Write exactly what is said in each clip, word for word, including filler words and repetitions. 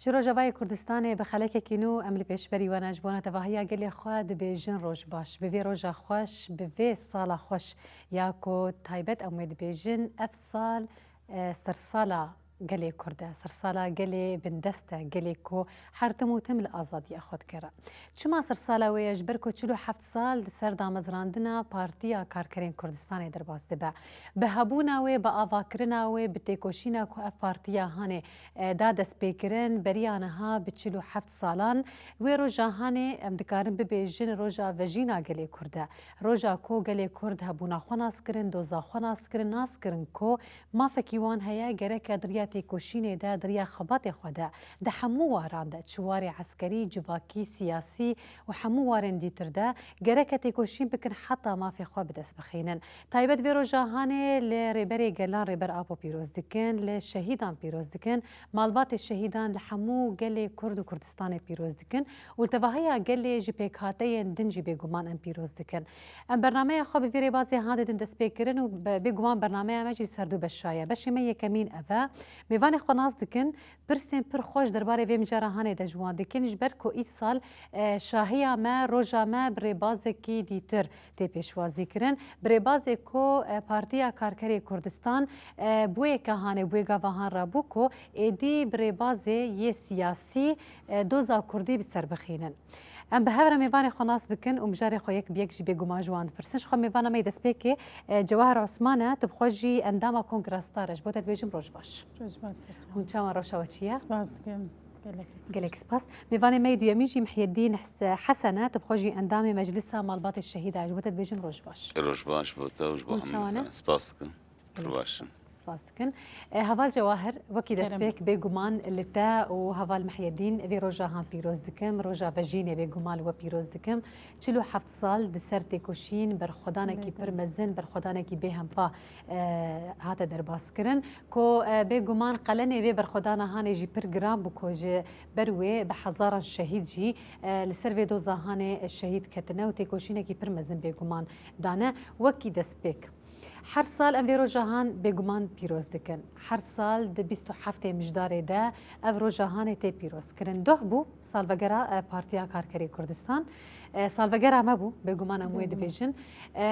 Ji Rojavayê Kurdistanê bi xelekekî nû em li pêşberî we ne. Ji bona tevahiya gelê xwe dibêjin roj baş. Bi vê roja xweş, bi vê sala xweş ya ku taybet em wê dibêjin, ev sal, e, sersala gelê Kurd e, sersala gelê bindest e, gelê ku her tim û tim li azadiya xwe digere. Çima sersala wê ye? Ji ber ku çil û heft sal di ser damezrandina Partiya Karkerên Kurdistanê derbas dibe. Bi hebûna wê, bi avakirina wê, bi têkoşîna ku ev partiya hanê, e, da destpêkirin, beriya niha bi çil û heft salan, wê roja hanê em dikarin bibêjin roja vejîna gelê Kurd e. Roja ku gelê Kurd hebûna xwe nas kirin, doza xwe nas kirin, nas kirin ku mafekî wan heye, gereke di riya têkoşînê de, di riya xebatê xwe de, di hemû waran de, çi warê eskerî, civakî, siyasî û hemû warên dîtir de, gereke têkoşîn bikin heta mafê xwe bi dest bixînin. Taybet vê roja hanê li Rêberê Gelan Rêber Apo pîroz dikin, li şehîdan pîroz dikin, malbatê şehîdan, li hemû gelê Kurd û Kurdistanê pîroz dikin û li tevahiya gelê ji pêkhateyên din jî bêguman em pîroz dikin. Em bernameya xwe bi vî rêbazê han didin destpêkirin û be-, bêguman bernameya me jî ser du beşa ye. Beşê me yekemîn ev e. Mêvanê xwe nas dikin, pirsên pir xweş derbarê vê mijara hanê de ji wan dikin, ji ber ku îsal, e, şahiya me, roja me bi rêbazekî dîtir tê pêşwazî kirin. Bi rêbazê ku, e, Partiya Karkerê Kurdistan, e, bi wê yeka hanê, bi wê gava han rabû ku êdî bi rêbazê yê siyasî, e, doza Kurdî bi ser bixînin. Em bi hev re mêvanê xwe nas bikin û mijarê xwe yek bi yek jî bêguman ji wan dipirsin. Ji xwe mêvana me yê destpêkê, e, Cewahir Osman e, tu bi xwe jî endama Kongra Star e. Ji bo te dibêjim roj baş. Roj baş, serçe. Hûn çawan, rewşa we çi ye? Spas dikim. Gelek. Gelek spas. Mêvanê me yê duyemîn jî Mihyedîn His-, Hesen e, tu bi xwe jî endamê Meclisa Malbatê Şehîd e. Ji bo te dibêjim roj baş. Roj baş bo te û ji bo hemû. Hûn çawan e? Spas dikim. Pir baş in. Spas dikin. E, Heval Cewahir, wekî destpêk bêguman li te û Heval Mihyedîn vê roja han pîroz dikim, roja vejînê bêguman li we pîroz dikim. Çil û heft sal di ser têkoşîn berxwedanekî pir mezin, berxwedanekî bêhempa, e, hate derbaskirin. Ku, e, bêguman qelenê vê berxwedana hanê jî pir giran bû ku ji ber wê bi hezaran şehîd jî, e, li ser vê doza hanê şehîd ketine û têkoşînekî pir mezin bêguman dane. Wekî destpêk. Her sal em vê roja han bêguman pîroz dikin. Her sal di bîst û heftê Mijdarê de ev roja hanê tê pîrozkirin. Doh bû salvegera, e, Partiya Karkerê Kurdistan. E, salvegera me bû, bêguman em wê dibêjin. E,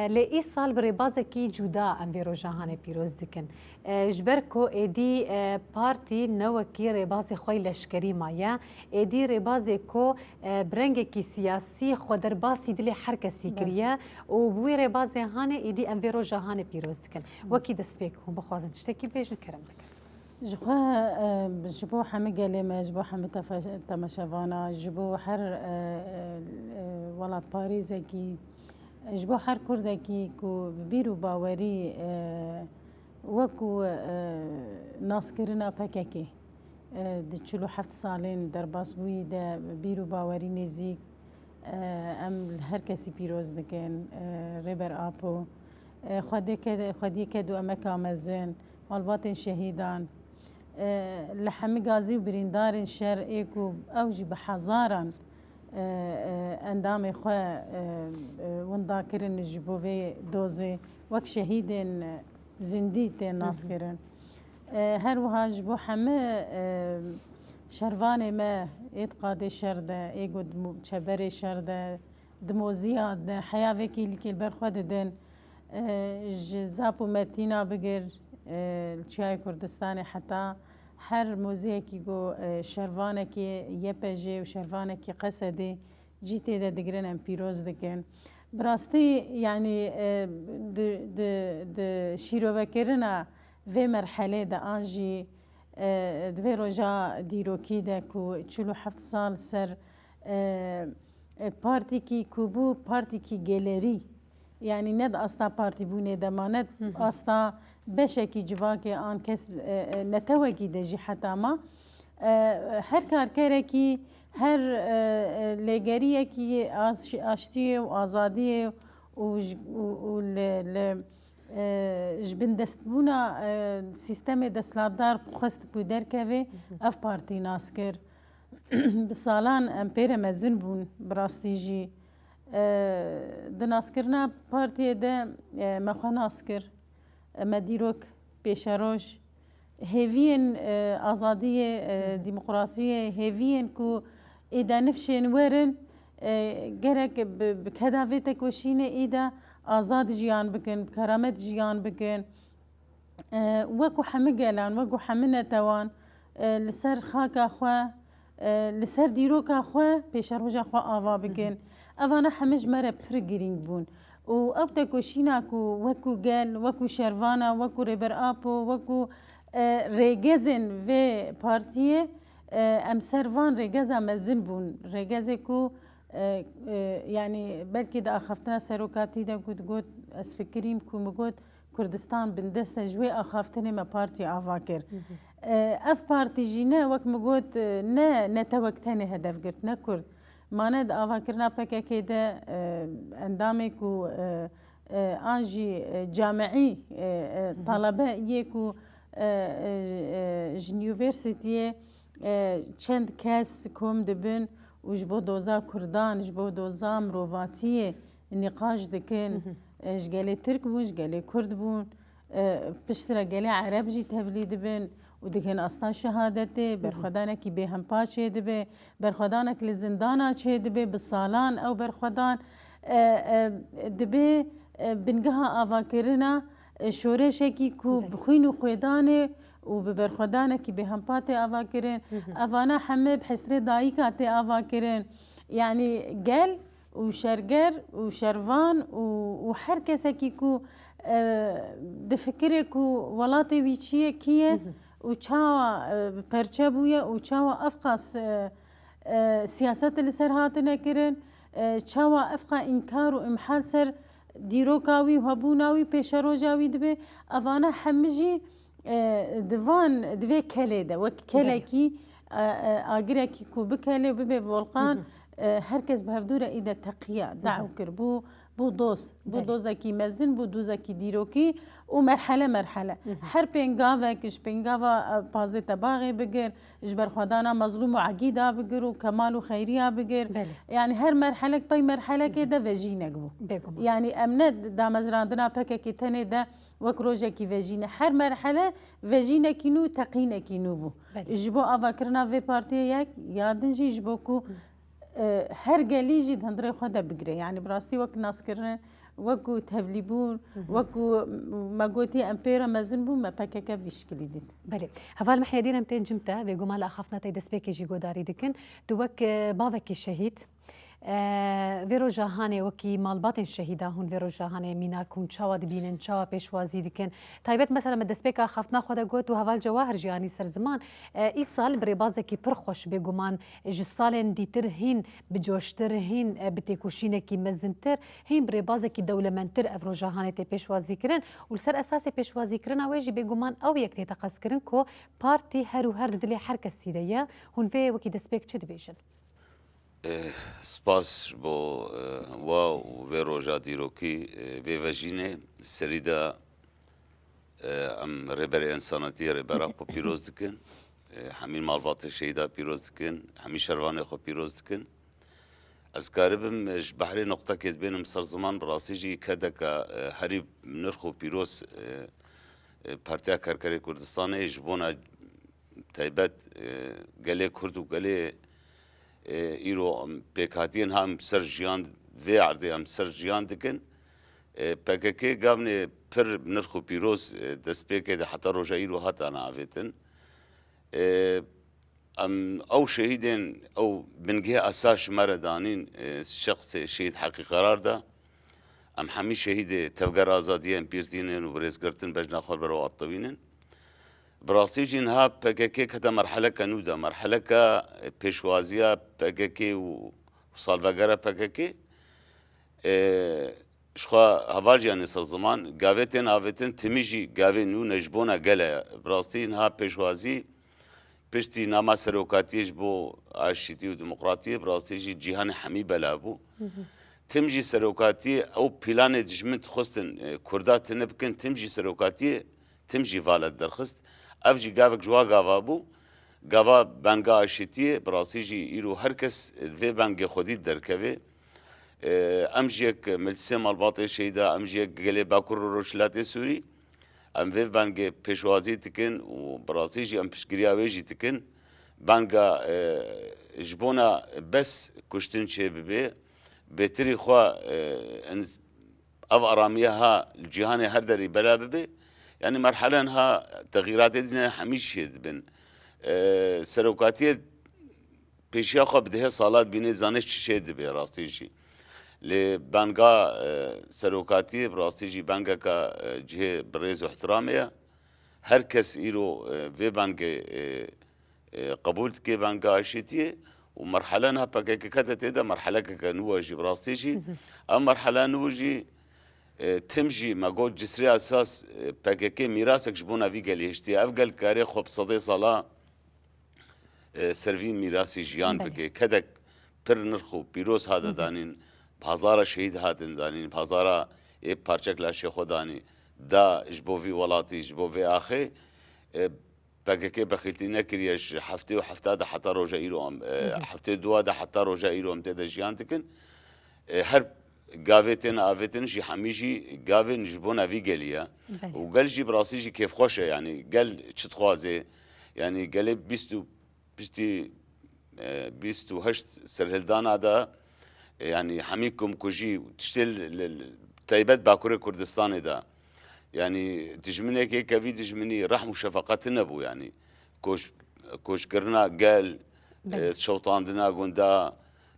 lê îsal bi rêbazekî cuda em vê roja hanê pîroz dikin. E, ji ber ku êdî, e, partî ne wekî rêbazê xwe yê leşkerî maye, êdî rêbazê ku, e, bi rengekî siyasî xwederbasî dilê her kesî kiriye û bi wî rêbazê hanê êdî em vê roja hanê pîroz dikin. Wekî destpêk hûn bixwazin tiştekî bibêjin, kerem bikin. Ji xwe, e, ji bo hemî gelê me, ji bo hemî tefe-, temaşevana, ji bo her, e, e, e, welatparêzekî, ji bo her Kurdekî ku bi bîr û bawerî, e, wekû, e, naskirina P K K, e, di çil û heft salên derbasbûyî de bîr û bawerî nêzîk, e, em li her kesî pîroz dikin, e, Rêber Apo, e, Xwedê ke-, Xwediyê ked û emeka mezin, malbatên şehîdan, e, li hemî gazî û birîndarên şer ê ku ew jî bi hezaran, e, e, endamê xwe, e, e, winda kirin ji bo vê dozê, wek şehîdên, e, zindî tên naskirin. E, her wiha ji bo hemî, e, şervanê me ê di qadê şer de, ê ku di mo-, çeberê şer de, di moziya de heya vê kîlîkê li ber xwe didin, e, ji Zap û Metîna bigir, e, li Çiyayê Kurdistanê heta her moziyekî ku, e, şervanekî Y P J û şervanekî Qesedê cî tê de digirin, em pîroz dikin. Bi rastî, yanî, e, di, di, di şîrovekirina vê merhelê de an jî, e, di vê roja dîrokî de ku çil û heft sal ser, e, e, partîkî ku bû partîkî gelerî, yanî ne di asta partîbûnê de ma, ne di asta beşekî civakê an kes, e, e, netewekî de jî heta ma. E, her karkerekî, her, e, e, lêgeriyekî aş-, aştiyê û azadiyê û ji, û, û li, li, e, ji bindestbûna, e, sîstemê desthilatdar xwest ku derkeve, ev partî nas kir. Bi salan em pê re mezin bûn, bi rastî jî. E, di naskirina partiyê de, e, me xwe nas kir. E, me dîrok, pêşeroj, Hêviyên, e, azadiyê, e, demokratiyê, hêviyên ku êde nifşên werin, e, gerek bi, bi keda vê tekoşînê êde azad jiyan bikin, bi keramet jiyan bikin. E, wekû hemî gelan, wekû hemî netewan, e, li ser xaka xwe, e, li ser dîroka xwe, pêşeroja xwe ava bikin. Evana hemî ji me re pir girîng bûn. Û ew tekoşîna ku wekû gel, wekû şervana, wekû Rêber Apo, wekû, e, rêgezên vê partiyê, e, em ser van rêgeza mezin bûn. Rêgezê ku, e, e, yanî belkî di axaftina serokatî de ku digot, ez fikirîm ku min got, Kurdistan bindest e, ji wê axaftinê me partî ava kir. E, ev partî jî ne, wek min got, e, ne netewek tenê hedef girt, ne Kurd. Mane di avakirina P K K de, e, endamê ku, e, e, an jî, e, camiî, e, e, talebe yê ku, e, e, e, ji unîversîtiyê, e, çend kes kom dibin û ji bo doza Kurdan, ji bo doza mirovatiyê nîqaş dikin. E, ji gelê Tirk bûn, ji gelê Kurd bûn. E, piştre gelê Ereb jî tevlî dibin û dikin asta şehadetê, berxwedanekî bêhempa çêdibe, berxwedanek li zindana çêdibe, bi salan ew berxwedan, e, e, dibe, e, bingeha avakirina, e, şoreşekî ku bi xwîn û xwêdanê û bi berxwedanekî bêhempa tê avakirin. Evana heme bi hesrê dayika tê avakirin. Yanî gel û şerger û şervan û, û her kesekî ku, e, difikire ku welatê wî çi ye, kî ye û çawa, e, perçe bûye û çawa ev qas, e, e, siyaset li ser hatine kirin, e, çawa ev qas înkar û imhal ser dîroka wî û hebûna wî, pêşeroja wî dibe, evana hemî jî, e, di van, di vê kelê de, wek kelekî, e, e, agirekî ku bikele, bibe volqan, e, her kes bi hevdû re îde teqiya, daw kir. Bû, bû doz, bû dozekî mezin, bû dozekî dîrokî û merhele merhele. Her pêngavek ji pêngava, e, pazdeh Tebaxê bigir, ji berxwedana Mezlûm û Egîda bigir û Kemal û Xeyriya bigir. Belê. Yanî her merhelek pey merhelekê de vejînek bû. Bêguman. Yanî em ne damezrandina P K K tenê de wek rojekî vejîne. Her merhele vejînekî nû, teqînekî nû bû. Belê. Ji bo avakirina vê partiyê yek, ya din jî ji bo ku, e, her gelî jî di hundirê xwe de bigire. Yanî bi rastî wek naskirin, wekû tevlîbûn, wekû me gotî em pê re mezin bûn, me P K K vî şikilî dît. Belê. Heval Mihyedîn, em tên cim te, bêguman li axaftina te destpêkê jî godarî dikin. Tu wek, e, bavekî şehîd, e, vê roja hanê wekî malbatên şehîda hûn vê roja hanê mînak hûn çawa dibînin, çawa pêşwazî dikin? Taybet mesela me destpêka axaftina xwe de got û heval Cewahir jî anî ser ziman, e, îsal bi rêbazekî pir xweş bêguman ji salên dîtir hîn bicoştir, hîn, e, bi têkoşînekî mezintir, hîn bi rêbazekî dewlemendtir ev roja hanê tê pêşwazîkirin û li ser esasê pêşwazîkirina wê jî bêguman ew yek tê teqezkirin ku partî her û her di dilê her kesî de ye. Hûn vê wekî destpêk çi dibêjin? Eh, spas ji bo, eh, we û vê roja dîrokî, eh, vê vejînê. Serî de, eh, em Rêberê Însanetiyê Rêber Apo pîroz dikin. Eh, hemî malbatê şehîda pîroz dikin. Hemî şervanê xwe pîroz dikin. Ez karibim, eh, ji behrê noqtekê dibênim ser ziman, bi rastî jî kedeke, eh, herî nirx û pîroz, eh, eh, Partiya Kerkerê Kurdistanê ji bona taybet, e, gelê Kurd û gelê, e, îro em pêkhatiyên ha em ser jiyan, vê erdê em ser jiyan dikin. E, P K K gavnê pir nirx û pîroz, e, destpêkê de heta roja îro hatane avêtin. E, em ew şehîdên, ew bingehê esas ji me re danîn, e, şexsê şehîd Heqî Qerar de. Em hemî şehîdê Tevgera Azadiyê em pîr tînin û bi rêzgirtin bejna xwe li ber wan tewînin. Bi rastî jî niha P K K kete merheleke nû de, merheleke pêşwaziya P K K û, û salvegera P K K. Ê, ji xwe heval jî yanî ser ziman, gavê tên avêtin, timî jî gavê nû ne ji bona gele. Bi rastî niha pêşwazî Piştî nama serokatiyê ji bo aşîtî û demokratiyê, bi rastî jî cîhanê hemî bela bû. Tim jî serokatiyê ew planê dijmin dixwestin, e, Kurda tune bikin, tim jî serokatiyê, tim jî vala derxist. Ev jî gavek ji wa gava bû. Gava benga aşîtiyê, bi rastî jî îro her kes, e, vê bengê xwedî derkeve. E, em jî yek Meclisê Malbatê Şehîda, em jî yek gelê Bakur û Rojhilatê Sûrî. Em vê bangê pêşwazî dikin û bi rastî jî em piştgiriya wê jî dikin. Banga, e, ji bona bes kuştin çêbibe, bêtirî xwe, e, in-, ev aramiya ha li cîhanê her derî bela bibe. Yanî merhelen ha texîratê dîne hemî çêdibin. E, serokatiyê pêşiya xwe bi dehê sala dibîne, dizane çi çêdibe rastî jî. Lê banga, e, serokatiyê bi rastî jî bangeka, e, cihê bi rêz û ihtiramê ye. Her kes îro, e, vê bangê, e, e, qebûl dike, banga aşîtiyê û merhele niha P K K kete tê de merhelekeke nû e jî bi rastî jî. Ev merhele nû jî, e, tim jî me got cisrê esas, e, P K K mîrasek ji bona vî gelî hiştiye. Ev gel karê xwe bi sedê sala e, ser vî mîrasî jiyan Belê. bike. Kedek pir nirx û pîroz hate danîn, bi hezara şehîd hatin danîn, bi hezara ê parçek laşê xwe danî, da ji bo vî welatî, ji bo vê axê, e, P K K bexîltî nekiriye ji heftê û hefta de heta roja îro em, e, heftê û dua de heta roja îro em tê de jiyan dikin. E, her gavê têne avêtin jî hemî jî gavên ji bona vî gelî ye. Belê. Û gel jî bi rastî jî kêfxweş e, yanî gel çi dixwaze, yanî gelê bîst û piştî, e, bîst û heşt serhildana de, e, yanî hemî komkujî û tiştê li, li, li, taybet Bakurê Kurdistanê de, yanî dijminekê kevî dijminî rehm û şefeqet nebû, yanî koç-, koçkirina gel, Belê. e, çewtandina gunda,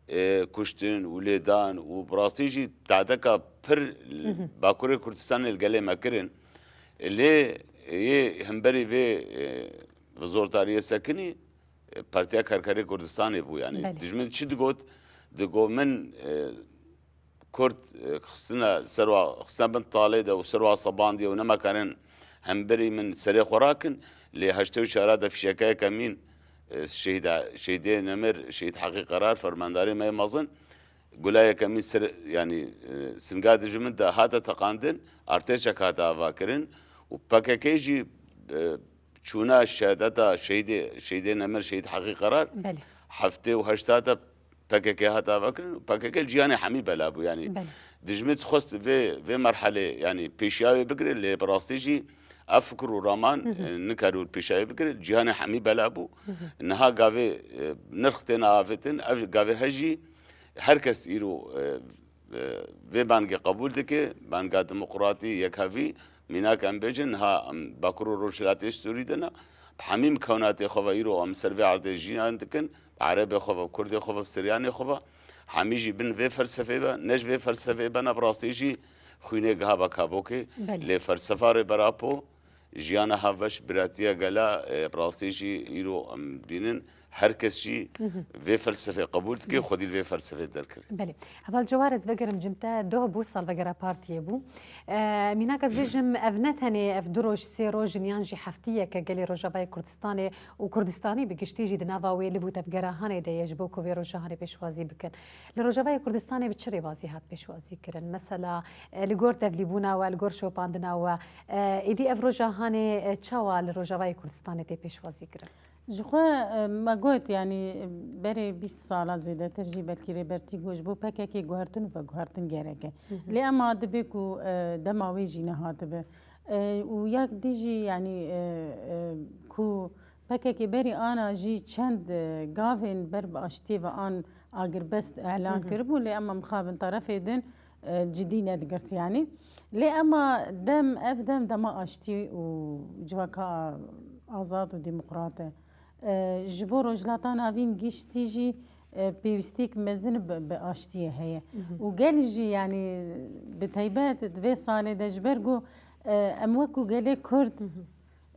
e, kuştin û lêdan û bi rastî jî tadeka pir li Bakurê Kurdistanê li gelê me kirin. E, lê yê hemberî vê, e, vizortariyê sekinî, e, Partiya Karkerê Kurdistanê bû, yanî Belê. dijmin çi digot? Digot min, e, Kurd, e, xistine serwa, xistine bin talê de û serwa sebandiye û nemekarin hemberî min serê xwe rakin, lê heştê û çara de fişeke yekemîn, e, şehîda-, şehîdê nemir, şehîd Heqî Qerar, fermandarê me yê mezin, gula yekemîn ser, yanî, e, singa dijmin de hate teqandin, artêşek hate avakirin û P K K jî, e, çûna şehadeta şehîdê, şehîdê nemir, şehîd Heqî Qerar, Belê. heftê û heşta de P K K hat avakirin û P K K li cîhanê hemî bela bû. Yanî Belê. dijmin dixwest vê, vê merhelê, yanî pêşiya wê bigire, lê bi rastî jî ev fikir û raman, e, nikaribû li pêşiya wê bigire, li cîhanê hemî bela bû. Niha gavê, e, nirx têne avêtin, ev gavê he jî her kes îro, e, e, vê bangê qebûl dike, banga demokratî, yekhevî, mînak em bêjin, niha em Bakur û Rojhilatê Sûrî de ne, bi hemî mikewnatê xwe ve îro em ser vê erdê jiyan dikin, bi erebê xwe ve, kurdê xwe ve, bi siryanê xwe ve, hemî jî bin vê felsefê ve, ne ji vê felsefê bene bi rastî jî xwînê giha be kabokê, Belê. lê felsefa Rêber Apo, jiyana hevbeş, biratiya gela, e, bi rastî jî îro em dibînin, her kes jî vê felsefê qebûl dike, xwedî li vê felsefê derkeve. Belê. Heval Cewar, ez vegerim cem te, doh bû salvegera partiyê bû. E, mînak ez bêjim, ev ne tenê ev du roj, sê roj in yan jî heftiyeke gelê Rojavayê Kurdistanê û Kurdistanî bi giştî jî di nava wê liv û tevgera hanê de ye ji bo ku vê roja hanê pêşwazî bikin. Li Rojavayê Kurdistanê bi çi rêbazî hat pêşwazî kirin? Mesela, e, li gor tevlîbûna we, li gor şopandina we, e, êdî ev roja hanê, e, çawa li Rojavayê Kurdistanê tê pêşwazî kirin? Ji xwe, e, me got, yanî, e, berê bîst sala zêdetir jî belkî Rêber Tîgo ji bo P K K guhertin û veguhertin gerek e. Lê ema dibe ku, e, dema wê jî nehatibe. E, û yek dî jî, yanî, e, e, ku P K K berî ana jî çend, e, gavên ber bi aştiyê ve an agirbest elan kiribû, lê ema mixabin terefê din, e, cidî nedigirt yanî. Lê ema dem, ev dem dema aştî û civaka azad û demokrat e. E, ji bo Rojhilata Navîn giştî jî, e, pêwîstiyek mezin bi, bi aştiyê heye. Û gel jî, yanî bi taybet di vê salê de ji ber ku, e, em wekû gelê Kurd,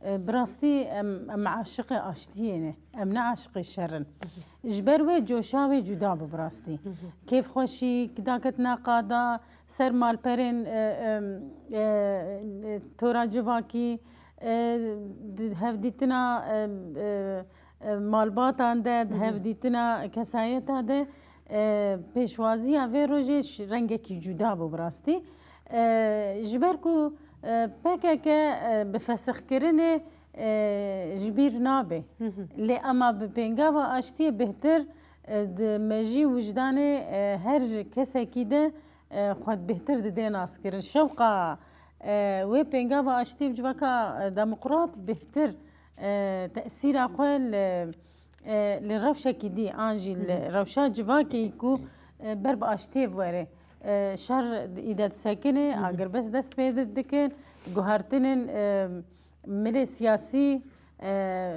e, bi rastî em, em aşiqê aştiyê ne. Em ne aşiqê şer in. Ji ber wê coşa wê cuda bû bi rastî. Kêfxweşî, daketina qada, ser malperên, e, e, e, tora civakî, e, di hevdîtina, e, e, e, malbatan de, di hevdîtina kesayeta de, e, pêşwaziya vê rojê ş-, rengekî cuda bû bi rastî. E, ji ber ku, e, P K K, e, bi fesixkirinê, e, ji bîr nabe. Lê ema bi pêngava aştiyê bêhtir, e, di mejî wijdanê, e, her kesekî de, e, xwe bêhtir didê naskirin. Şewqa E, wê pêngava aştî û civaka, e, demokrat bêhtir, e, tesîra xwe li, e, li rewşekî dî an jî li rewşa civakê ku, e, ber bi aştiyê were. E, şer îde disekine, agirbest dest pê di-, dikin, guhertinên, e, milê siyasî, e,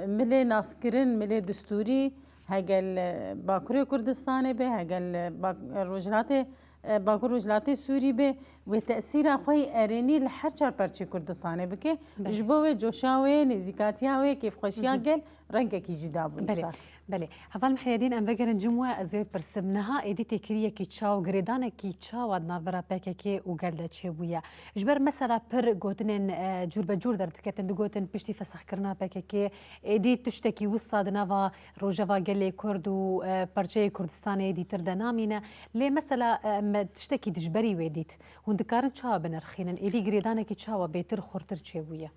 milê naskirin, milê distûrî, hegel, e, Bakurê Kurdistanê be, hegel, e, Bak-, Rojhilatê, e, Bakur Rojhilatê Sûrî be, wê tesîra xwe yî erênî li her çar perçê Kurdistanê bike. Belê. Ji bo wê coşa wê, nêzîkatiya wê, kêfxweşiya gel rengekî cuda bû Belê. îsal. Belê. Heval Mihyedîn, em vegerin cim we, ez wê pirsim. Niha êdî têkiliyekî çawa û girêdanekî çawa di navbera P K K û gel de çêbûye? Ji ber mesela pir gotinên, e, cûr be cûr derdiketin, digotin piştî fesixkirina P K K, êdî tiştekî wisa di nava rojeva gelê Kurd û, e, parçeyê Kurdistanê êdî tir de namîne. Lê mesela, e, me tiştekî dijberî wê dît. Hûn dikarin çawa binirxînin? Êdî girêdanekî çawa bêtir xurtir çêbûye?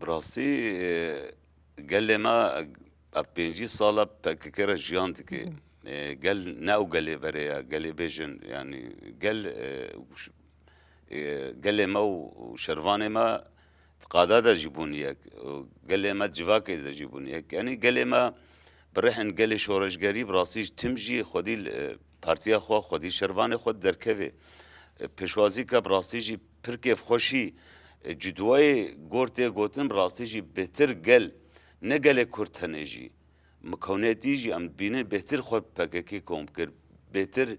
Bi rastî, e, gelê me, e, pêncî sal e P K K re jiyan dike. Hı hı. E, gel ne ew gelê berê ye, gelê bêjin, yanî gel, e, ş-, e, gelê me û, û şervanê me di qada de jî bûn yek. Û gelê me civakê de jî bûn yek. Yanî gelê me bi rêhên gelê şoreşgerî bi rastî jî tim jî xwedî, e, partiya xwe, xwedî şervanê xwe derkeve. E, pêşwazî ke bi rastî jî pir kêfxweşî, e, cudwayê gor tê gotin, bi rastî jî bêtir gel, ne gelê Kurd tenê jî, mikownetî jî em dibînin bêtir xwe P K K kom kir. Bêtir,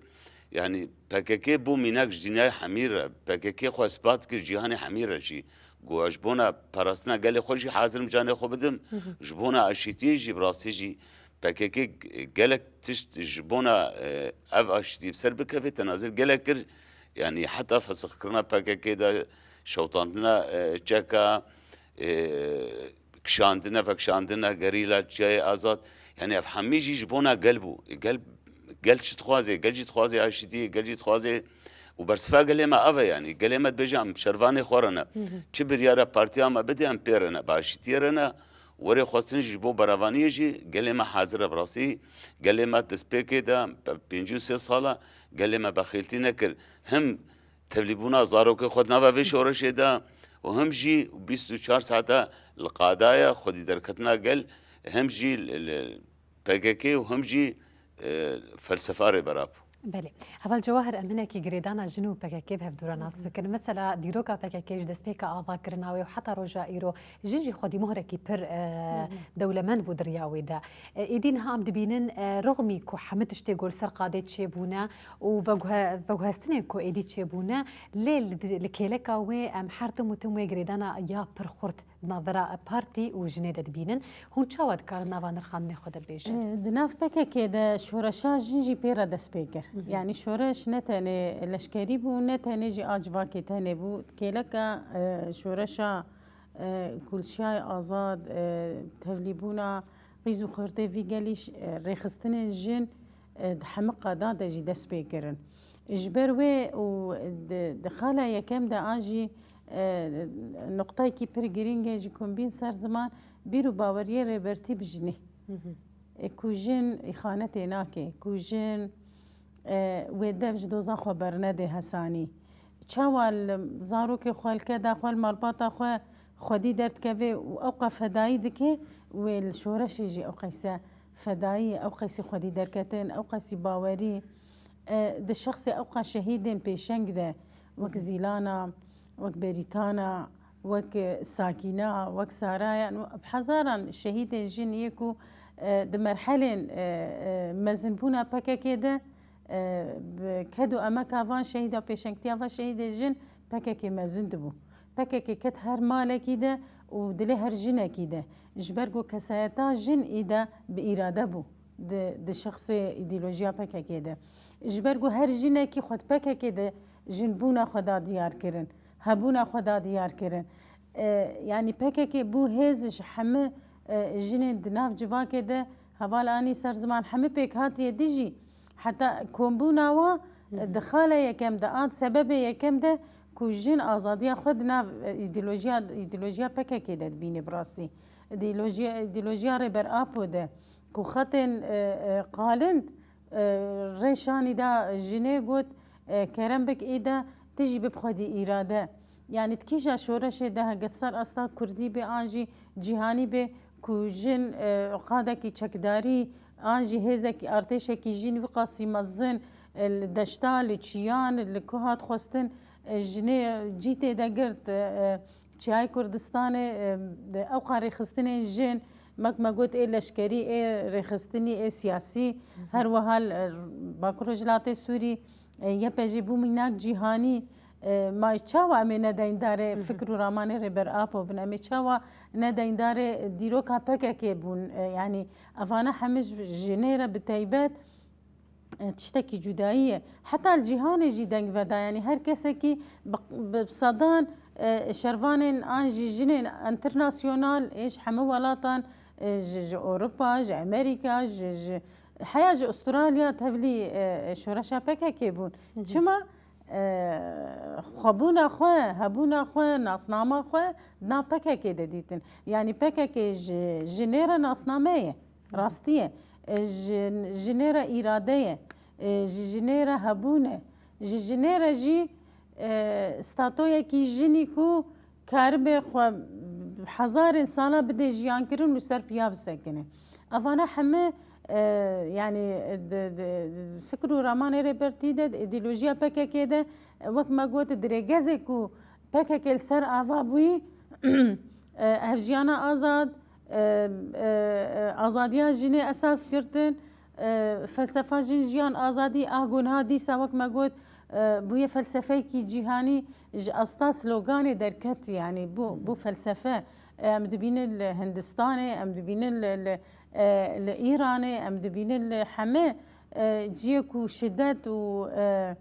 yanî P K K bû mînak ji dinyayê hemî re. P K K xwe ispat kir cîhanê hemî re jî. Got, ez ji bona parastina gelê xwe jî hazir im canê xwe bidim. Hı hı. Ji bona aşîtiyê jî bi rastî jî P K K gelek tişt ji bona, e, ev aşîtî bi ser bikeve tenazir gelek kir. Yanî heta fesixkirina P K K de şewitandina, e, çeka, e, kişandine, vekişandine, gerîla, çiyayê azad. Yanî ev hemî jî ji bona gel bû. E, gel, gel çi dixwaze? Gel jî dixwaze aşîtiyê, gel jî dixwaze û bersiva gelê me ev e yanî. Gelê me dibêje em şervanê xwe re ne. Hı hı. Çi biryara partiya me bide em pê re ne, bi aşîtiyê re ne. Werê xwestin ji bo beravaniyê jî gelê me hazir e bi rastî. Gelê me destpêkê de pêncî û sê sal e gelê me bexîltî nekir. Him tevlîbûna zarokê xwe di nava vê şoreşê de û him jî bîst û çar saete li qada ye xwedî derketina gel, him jî li, li P K K û him jî, e, felsefa Rêber Apo. Belê. Heval Cewahir, em hinekî girêdana jin û P K K bi hevdû re nas Hı hı. bikin. Mesela dîroka P K K ji destpêka avakirina wê û heta roja îro jin jî xwedî mohrekî pir, e, Hı hı. dewlemend bû di riya wê de. E, êdî niha em dibînin, e, rixmî ku hemû tiştê ku li ser qadê çêbûne û veguhe-, veguhestinên ku êdî çêbûne, lê li di-, li kêleka wê em her tim û tim wê girêdana ya pir xurt di navbera partî û jinê de dibînin. Hûn çawa dikarin nava nirxandinê xwe de bêjin? E, di nav P K K de şoreşa jin jî pê re dest pê kir. Hı hı. Yanî şoreş ne tenê leşkerî bû, ne tenê jî a civakê tenê bû. Kêleka, e, şoreşa, e, ku li Çiyayê Azad, e, tevlîbûna qîz û xortê vî gelî ş-, e, rêxistinên jin, e, di hemî qadan de jî dest pê kirin. Ji ber wê û di, di xala yekem de an jî, e, nuqtayekî pir girîng e ji ku em bîn ser ziman, bîr û baweriyê Rêber Tî bi jinê. Hı hı. E, ku jin îxanetê nake, ku jin, e, wê dev ji doza xwe bernede hesanî. Çawa li zarokê xwe, li keda xwe, li malbata xwe xwedî derdikeve û ewqa fedayî dike, wê li şoreşê jî ewqeyse fedayî, ewqeysî xwedî derketin, ewqeysî bawerî, e, di şexsê ewqa şehîdên pêşeng de, wek Zîlana, wek Berîtana, wek, e, Sakîna, wek Sara, yani bi hezaran şehîdên jin yê ku, e, di merhelên, e, e, mezinbûna P K K de, e, bi ked û emeka van şehîda, pêşengtiya van şehîdê jin P K K mezin dibû. P K K ket her malekî de û dilê her jinekî de. Ji ber ku kesayeta jin î de bi îrade bû di, di şexsê îdeolojiya P K K de. Ji ber ku her jinekî xwe di P K K de jinbûna xwe da diyar kirin, hebûna xwe da diyar kirin. E, yanî P K K bû hêz ji hemî, e, jinên di nav civakê de heval anî ser ziman, hemî pêkhatiyê dijî. Heta kombûna wa, Hı hı. di xala yekem de, an sebebê yekem de ku jin azadiya xwe di nav, e, îdeolojiya, îdeolojiya P K K de dibîne bi rastî. Îdeolojiya, îdeolojiya Rêber Apo de ku xetên, e, e, qalind, e, rêşanî da jinê got, e, kerem bik î de tu jî bib xwedî îrade. Yanî di kîja şoreşê de hege di ser asta kurdî bê an jî cîhanî bê ku jin, e, qadekî çekdarî an jî hêzekî artêşekî jîn wî qasî mezin, e, li deşta, li çiyan, li ku hat xwestin, e, jinê cî tê de girt, e, e, Çiyayê Kurdistanê, e, de ew qarêxistinên jin, mek me got ê leşkerî, ê rêxistinî, ê siyasî, her wiha li, e, Bakur Rojhilatê Sûrî, e, Y P G bû mînak cîhanî, e, ma çawa em ê ne deyndarê fikr û ramanê Rêber Apo bin? Em ê çawa ne deyndarê dîroka P K K bûn? E, yanî evana hemî ji jinê re bi teybet, e, tiştekî cudayî ye. Heta li cîhanê jî deng veda, yanî her kesekî bi, bi sedan, e, şervanên an jî jinên enternasyonal ê ji hemû welatan, e, ji, ji Ewropa, ji Amerîka, ji, ji, heya ji Astralya tevlî, e, şoreşa P K K bûn. Çima? E, xwebûna xwe, hebûna xwe, nasnama xwe di nav P K K de dîtin. Yanî P K K ji jinê re nasname ye, rastî ye. E, ji, jinê re îrade ye. E, ji jinê re hebûn e. Ji jinê re jî, e, statoyekî jinî ku karibe xwe hezarên sala bide jiyankirin û ser piya bisekine. Evana heme, e, yanî di, di, di fikr û ramanê rêbertî de, di îdeolojiya P K K de, e, wek me got, dirêgezê ku P K K li ser ava bûyî, e, hevjiyana azad, e, e, e, azadiya jinê esas girtin, e, felsefa jin, jiyan, azadî, a ku niha dîsa wek me got, e, bûye felsefeyekî cîhanî, ji asta sloganê derketî, yanî bû, bû felsefe. Em dibînin li Hindistanê, em dibînin li, li, e, li Îranê, em dibînin li heme, e, ciyê ku şidet û, e,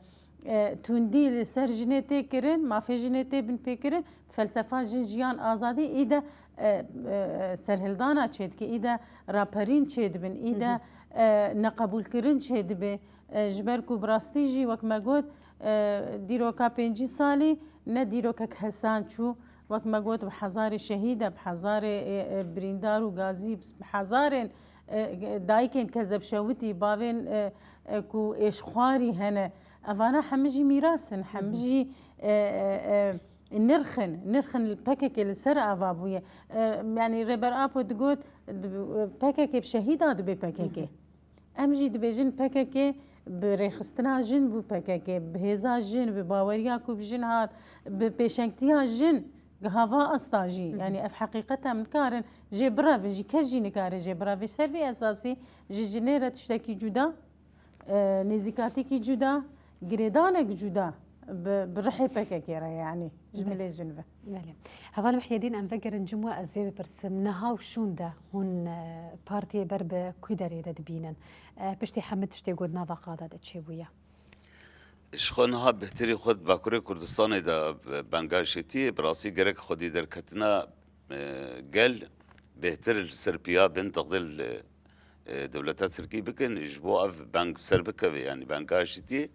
e, tundî li ser jinê tê kirin, mafê jinê tê binpêkirin, felsefa jin, jiyan, azadî î de, e, e, serhildana çêdike, î de raperîn çêdibin, î de, e, neqebûlkirin çêdibe. E, ji ber ku bi rastî jî wek me got, e, dîroka pêncî salî ne dîrokek hesan çû. Wek me got, bi hezarê şehîd e, bi hezarê, e, e, birîndar û gazî, bi hezarên, e, dayikên kezebşewitî, bavên, e, e, ku êşxwarî hene. Evana hemî jî mîras in, hemî jî, e, e, e, nirx in, nirx in li P K K li ser ava bûye. E, yanî Rêber Apo digot, di-, P K K bi şehîda dibe P K K. Em jî dibêjin P K K bi rêxistina jin bû P K K, bi hêza jin, bi baweriya ku bi jin hat, bi pêşengtiya jin giha va asta jî. Yanî ev heqîqet e, em nikarin jê birevin, jî kes jî nikare jê bireve. Ser vê esasî ji jinê re tiştekî cuda, e, nêzîkatîkî cuda, girêdanek cuda bi, bi rihê P K K re, yanî ji milê jin ve. Belê. Heval Mihyedîn, em vegerin cim we, ez ê bipirsim. Niha û şûnde hûn, e, partiyê ber bi kû derê de dibînin? E, piştî hemî tiştê got nava qada de çêbûye. Ji xwe niha bêhtirî xwe di Bakurê Kurdistanê de, e, benga şêtiyê, bi rastî gerek xwedî derketina, e, gel bêhtir li ser piya bin, dixdil, e, dewleta Tirkî bikin, ji bo ev beng ser bikeve, yanî benga şêtiyê.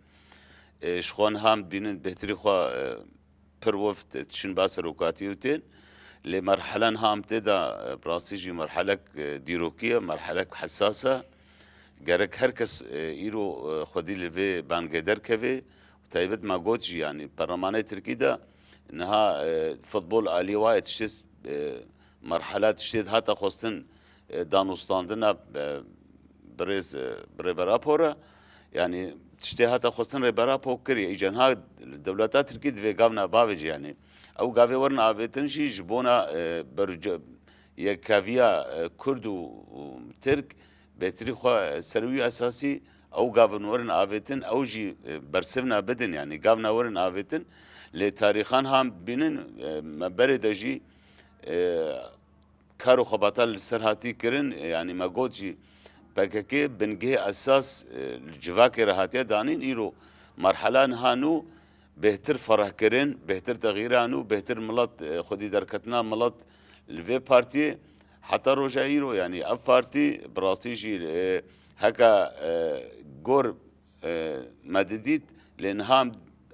E, ji xwe niha em dibînin bêhtirî xwe, e, pir wift tişin ba serokatiyê û tên. Lê merhela niha em tê de, e, bi rastî jî merhelek, e, dîrokî ye, merhelek hesas e. Gerek her kes, e, îro, e, xwedî li vê bangê derkeve. Taybet me got jî, yanî perlemanê Tirkî de niha, e, futbol alî wa ye, tiştê, e, merhela tiştê hate xwestin, e, danûstandina, e, birêz, e, bi Rêber Apo re. Yanî tiştê hate xwestin Rêber Apo kiriye. Îca niha dewleta Tirkî divê gavna bavêje, yanî ew gavê werin avêtin jî ji bona, e, berce-, yekkaviya, e, Kurd û, û Tirk bêhtirî xwe ser wî esasî ew gavin werin avêtin, ew jî, e, bersivna bidin, yanî gavna werin avêtin. Lê tarîxan ham bînin, e, me berê de jî, e, kar û xebata li ser hatî kirin, yanî me got jî P K K bingehê esas, e, li civakê re hatiye danîn, îro merhela niha nû bêhtir ferehkirin, bêhtir texîra nû, bêhtir milet, e, xwedî derketina milet li vê partiyê heta roja îro, yanî ev partî bi rastî jî, e, heke, e, gor e, me didît, lê niha em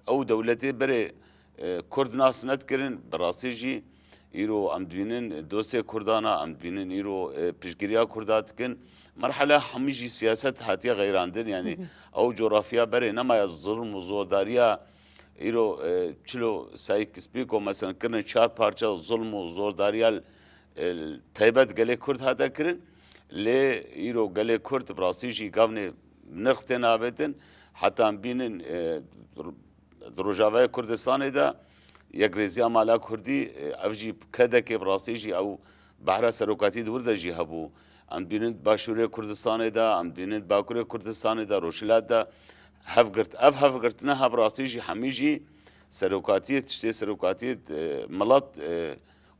ew dewletê berê, e, Kurd nas nedikirin, bi rastî jî îro em dibînin dostê Kurdan e, em dibînin îro, e, piştgiriya Kurda dikin. Merhela hemî jî siyaset hatiye xeyrandin, yanî ew coğrafya berê nemaye, zilm û zordariya, Îro, e, çilo Sayîk Spîko, mesela, kirine çar parça, zulm û zordariya, e, taybet gelê Kurd hate kirin. Lê îro gelê Kurd bi rastî jî gavnê nirx tên avêtin. Heta em bînin, e, di Rojavayê Kurdistanê de yekrêziya mala Kurdî, e, ev jî kedekê bi rastî jî ew behra serokatî di wir de jî hebû. Em dibînin di Başûrê Kurdistanê de, em dibînin di Bakurê Kurdistanê de, Rojhilat de hevgirt. Ev hevgirtine he bi rastî jî hemî jî serokatiyê, tiştê serokatiyê, e, milet, e,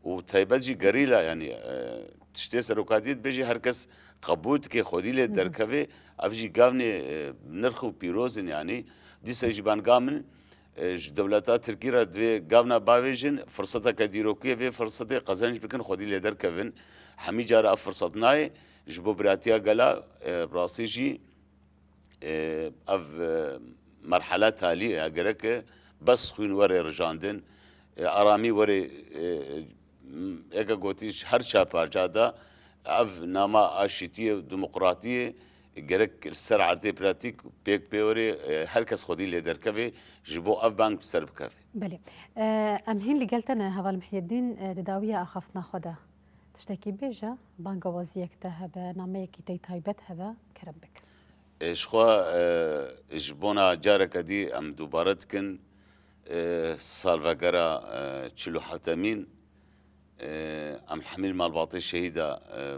û taybet jî gerîla, yanî, e, tiştê serokatiyê dibêjî her kes qebûl dike, xwedî lê derkeve, ev jî gavnê, e, nirx û pîroz in, yanî dîsa jî banga min, e, ji dewleta Tirkî re divê gavna bavêjin, firseteke dîrokî ye, vê firsetê qezenc bikin, xwedî lê derkevin. Hemî cara ev firset nayê, ji bo biratiya gela, e, bi rastî jî, e, ev, e, merhela talî ye, gerek e bes xwîn were rijandin, e, aramî were, e, m-, eke gotî ji her çar parça de ev nama aşîtiyê, demokratiyê gerek li ser erdê pratîk pêk pê were, e, her kes xwedî lê derkeve, ji bo ev bang bi ser bikeve. Belê. E, em hîn li gel te ne, Heval Mihyedîn, e, di dawiya axaftina xwe de tiştekî bêje, bangawaziyek te hebe, nameyekî te yî taybet hebe, kerem bike. E, ji xwe, e, ji bona careke dî em dubare dikin, e, salvegera, e, çil û heftemîn, e, em li hemî li malbatê şehîda, e,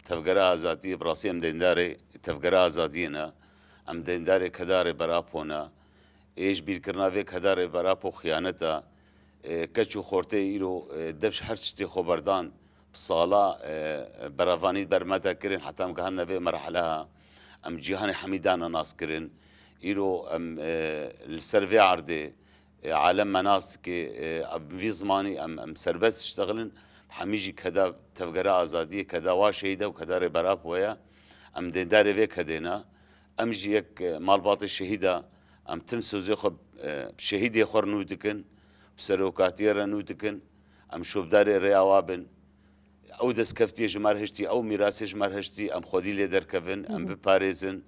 Tevgera Azadiyê, bi rastî em deyndarê Tevgera Azadiyê ne, em deyndarê keda Rêber Apo ne. Ê ji bîrkirina vê keda Rêber Apo xiyanet e. E, keç û xortê îro, e, dev ji her tiştê xwe berdan, bi sala, e, berevanî ber me de kirin, heta em gihane vê merheleha. Em cîhanê hemî dane nas kirin. Îro em, e, li ser vê erdê, e, alem me nas dike, e, em vî zimanî em, em serbest diştexilin. Hemî jî keda Tevgera Azadiyê, keda wa şehîd e û keda Rêber Apo ye. Em dêdarê vê kedê ne. Em jî yek, e, malbatê şehîda, em tim sozê xwe, e, bi şehîdê xwe re nû dikin, bi serokatiyê re nû dikin. Em şopdarê rêya wa bin. Ew destkeftiyê ji me re hiştî, ew mîrasê ji me re hiştî, em xwedî lê derkevin, em biparêzin.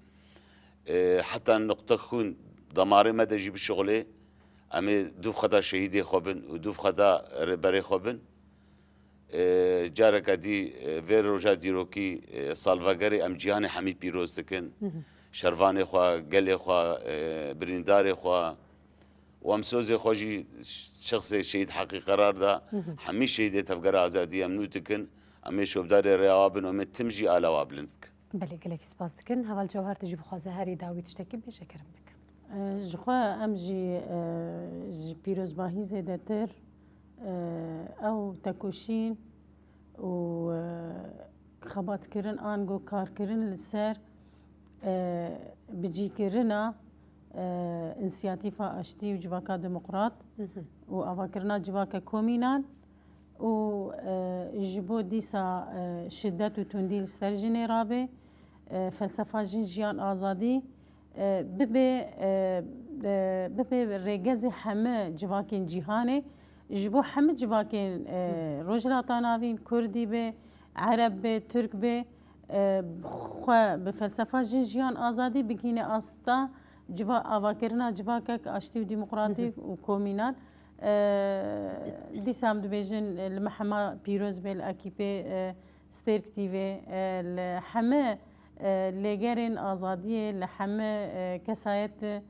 E, heta nuqte xwîn damarê me de jî bişixulê, em ê dûv xeta şehîdê xwe bin û dûv xeta rêberê xwe bin. E, careke dî, e, vê roja dîrokî, e, salvegerê em cîhanê hemî pîroz dikin. Şervanê xwe, gelê xwe, e, birîndarê xwe, û em sozê xwe jî şexsê şehîd Heqî Qerar da, hemî şehîdê Tevgera Azadiyê em nû dikin, em ê şopdarê rêya wa bin û em ê tim jî ala wa bilind bikin. Belê, gelekî spas dikin. Heval Cewher, tu jî bixwaze herî dawî tiştekî bêje, kerem bike. E, ji xwe em jî, e, ji pîrozbahî zêdetir, e, ew tekoşîn û, e, xebatkirin ango karkirin li ser, e, bicîkirina, e, însiyatîfa aştî û civaka demokrat û avakirina civaka komînan û, e, ji bo dîsa, e, şiddet û tundî li ser jinê rabe, e, felsefa jin, jiyan, azadî, e, bibe, e, e, bibe rêgezê heme civakên cîhanê, ji bo heme civakên, e, Rojhilata Navîn, Kurdî be, Ereb be, Tirk be, e, xwe bi felsefa jin, jiyan, azadî bigihîne asta civa-, avakirina civakek aştî û demokratîk û komînal. E, dîsa em dibêjin, e, li me hema pîroz be, li ekîpê, e, Stêrk T V, e, li heme, e, lêgerên azadiyê, li heme, e, kesayet, e,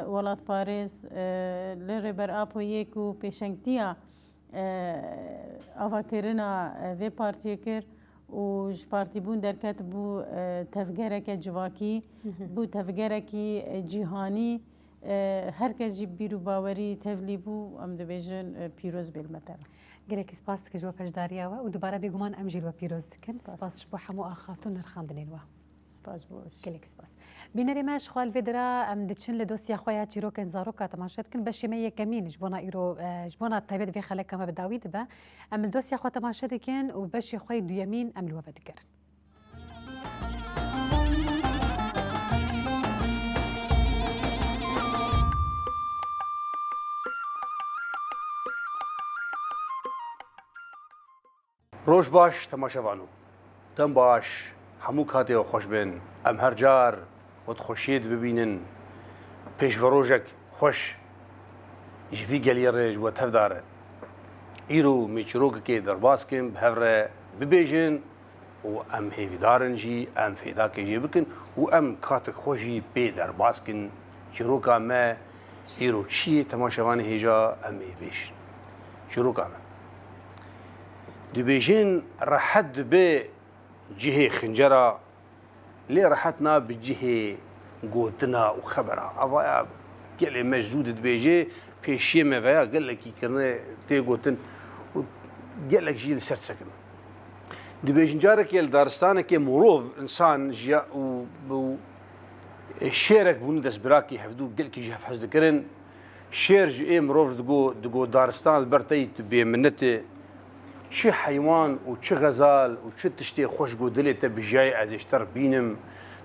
welatparêz, e, li Rêber Apo yê ku pêşengtiya, e, avakirina, e, vê partiyê kir û ji partîbûn derket bû, e, tevgereke civakî, bû tevgerekî, e, cîhanî. E, her kes jî bîr û bawerî tevlî bû, em dibêjin, e, pîroz bê li me teva. Gelekî spas dikim ji bo beşdariya we û dubare bêguman em jî li we pîroz dikin. Spas. Spas ji bo hemû axaftin û nirxandinên we. Spas ji bo we jî. Gelekî spas. Bînerê me, ji xwe li vê dira em diçin li dosya xwe ya çîrokên zaroka temaşe dikin. Beşê me yekemîn ji bona îro, e, ji bona taybet vê xeleka me bi dawî dibe. Em li dosya xwe temaşe dikin û beşê xwe yê duyemîn em li we vedigerin. Roj baş temaşevano. Dem baş, hemû katê we xweş bin. Em her car we di xweşiyê de bibînin. Pêşverojek xweş. Ji vî geliyê re ji we tevdar e. Îro em ê çîrokekê derbas kin, bi hev re bibêjin û em hêvîdar in jî em fêdakê jê bikin û em katik xwe jî pê derbas kin. Çîroka me îro çi ye, temaşevanê hêja em ê bêjin. Çîroka me. Dibêjin rehet dibe cihê xincera, lê rehet nabe cihê gotina û xebera. Evaya gelê me zû didibêje, pêşiyê me veya gelekî kirine tê gotin û gelek jî li ser disekin. Dibêjin carekê li daristanekê mirov, însan jiya û, û şêrek bûne destbirakî hevdû, gelkî ji hev hez dikirin. Şêr ji ê mirov digo, digo daristan li ber te yî tu bêminnet î. Çi heywan û çi xezal û çi tiştê xweş ku dilê te bijiyayê ez ê ji te re bînim.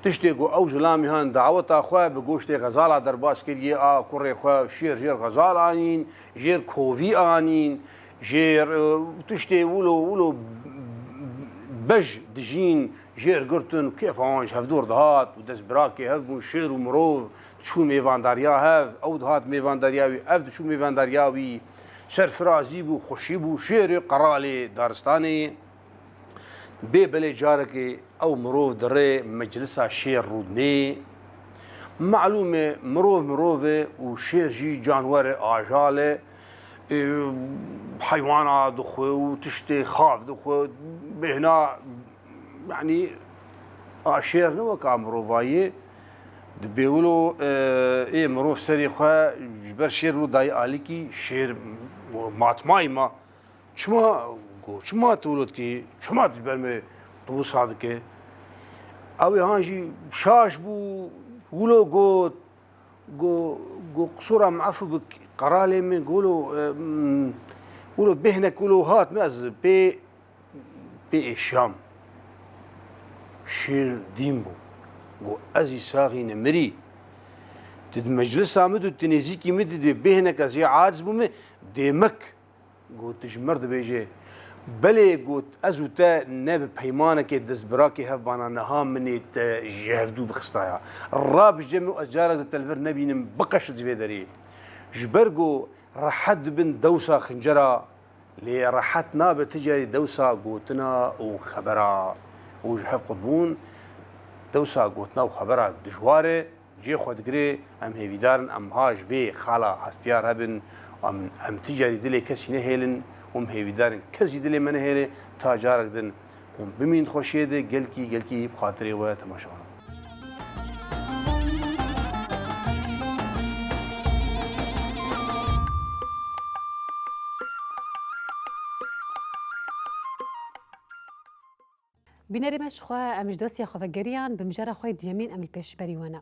Tiştê ku ew zilamî han daweta xwe bi goştê xezala derbas kiriye, a kurê xwe şêr jêr xezal anîn, jêr kovî anîn, jêr, e, tiştê wilo, wilo bej dijîn, jêr girtin, kêfa wan ji hevdû re dihat û destbirakê hev bûn, şêr û mirov diçû mêvandariya hev, ew dihat mêvandariya wî, ev diçû mêvandariya wî, serfirazî bû, xweşî bû, şêrê qeralê daristanê. Bê belê carekê ew mirov di rê meclisa şêr rûdinê. Malûm e, mirov mirov e û şêr jî canwer e, ajal e. Ê, heywana dixwe û tiştê xav dixwe, bêhna, yanî, a şêr ne wek a mirovayê. Dibê wilo, e, ê mirov serê xwe ji ber şêr wilo dayê alikî, şêr matmayî ma. Çima, go, çima tu wilo dikî? Çima tu ji ber me tu wisa dike? Ew ê han jî şaş bû, wilo got, go, go, qisûra min efû bik, qeralê min, go, wilo, e, mm, wilo bêhnek wilo hat min, ez pê, pê êşiyam. Şêr dîn bû. Go, ez î saxî ne mirî. Tu di meclisa min, tu, tu nêzîkî min, tu dibê bêhnek ez ê aciz bûme, dê mek. Got, tu ji mir dibêje. Belê, got, ez û te ne bi peymanekê destbirakê hev bana, niha min ê te ji hevdû bixistaya. Rabije min û ez carek di te li vir nebînim, biqeşit ji vê derê. Ji ber ku rehet dibin dewsa xincera, lê rehet nabe ti carî dewsa gotina û xebera. Û ji hev qutbûn, dewsa gotina û xebera dijwar e. Cihê xwe digire, em hêvîdar in, em ha ji vê xala hestiyar hebin, em, em ti carî dilê kesî nehêlin û em hêvîdar in kes jî dilê me nehêle, ta carek din hûn bimînin xweşiyê de, gelkî, gelkî bi xatirê we temaşevan. Bînerê me ji xwe, em ji dosyê xwe vegeriyan, bi mijara xwe yê duyemîn em li pêşberî we ne.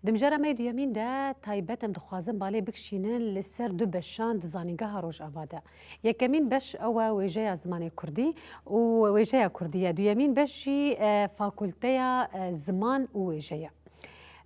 Di mijara me yê duyemîn de taybet em dixwazin balê bikişînin li ser du beşan di Zanîngeha Rojava de. Yekemîn beş ew e wêjeya zimanê kurdî û wêjeya kurdî ye. Duyemîn beş jî, e, fakulteya, e, ziman û wêje ye.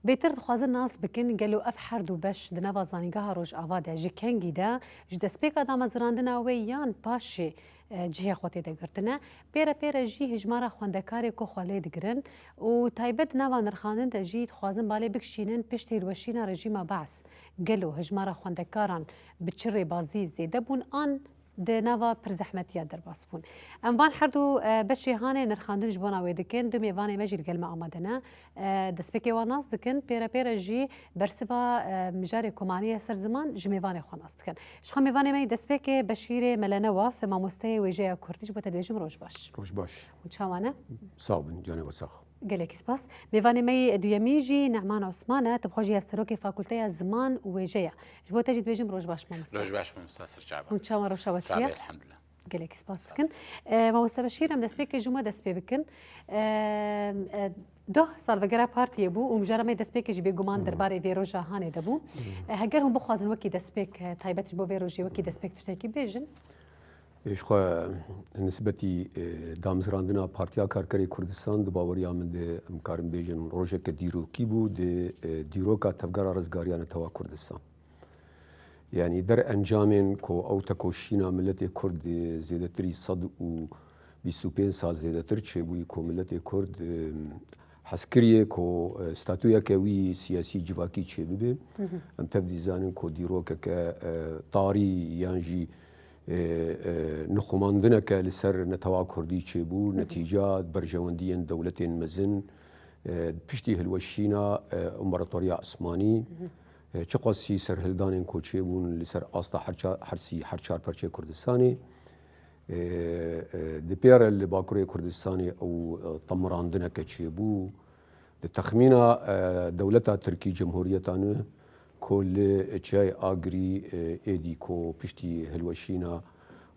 Bêtir dixwazin nas bikin, gelo ev her du beş di nava Zanîngeha Rojava de ji kengî de, ji destpêka damezrandina wê yan paşê, e, cihê xwe tê de girtine. Pê re pê re jî hijmara xwendekarê ku xwe lê digirin û taybet di nava nirxandin de jî dixwazin balê bikişînin piştî hilweşîna rejîma Beas. Gelo hijmara xwendekaran bi çi rêbazî zêde bûn an di nava pirzehmetiya derbas bûn. Em van her du, e, beşê hanê nirxandin ji bona wê dikin. Du mêvanê me jî li gel me amade ne. E, destpêkê wan nas dikin. Pê re pê re jî bersiva, e, mijarê ku maniye ser ziman ji mêvanê xwe nas dikin. Ji xwe mêvanê me yê destpêkê Beşîrê Mele Newaf, mamosteyê wêjeya kurdî, ji bo te dibêjim roj baş. Roj baş. Hûn çawa ne? Sax bin, canê we sax. Gelekî spas. Mêvanê me yê duyemîn jî Nehman Osman e, tu bi xwe jî hevserokê Fakulteya Ziman û Wêje ye. Ji bo te jî dibêjim roj baş, mamoste. Roj baş, mamoste Serçava. Hûn çawa, rewşa we çi ye? Sax be, elhamdulillah. Gelekî spas dikin. E, mamoste Beşîr, em destpêkê ji we dest pê bikin. E, e, doh salvegera partiyê bû û mijara me destpêkê jî bêguman derbarê vê roja hanê de bû. E, heger hûn bixwazin wekî destpêk, e, taybet ji bo vê rojê wekî destpêk tiştekî bêjin. Ê, ji xwe nisbetî, e, damezrandina Partiya Karkerê Kurdistan di baweriya min de em karin bêjin rojeke dîrokî bû di, e, dîroka Tevgera Rizgariya Netewa Kurdistan. Yanî der encamên ku ew tekoşîna miletê Kurd di zêdetirî sed û bîst û pênc sal zêdetir çêbûyî ku miletê Kurd, e, hez kiriye ku, e, statuyeke wî siyasî civakî çêbibe. Em tev dî zanin ku dîrokeke, e, tarî yan jî, e, e, nixumandineke li ser netewa kurdî çêbû, netîca berjewendiyên dewletên mezin, e, piştî hilweşîna, e, Împaratoriya Osmanî, e, çiqasî serhildanên ku çêbûn li ser asta her ça-, her sî, her çar perçeyê Kurdistanê, e, e, di pê re li Bakurê Kurdistanê ew, e, temirandineke çêbû. Di texmîna, e, dewleta Tirkî, Cumhuriyeta Nû, ku li Çiyayê Agirî, e, êdî ku piştî hilweşîna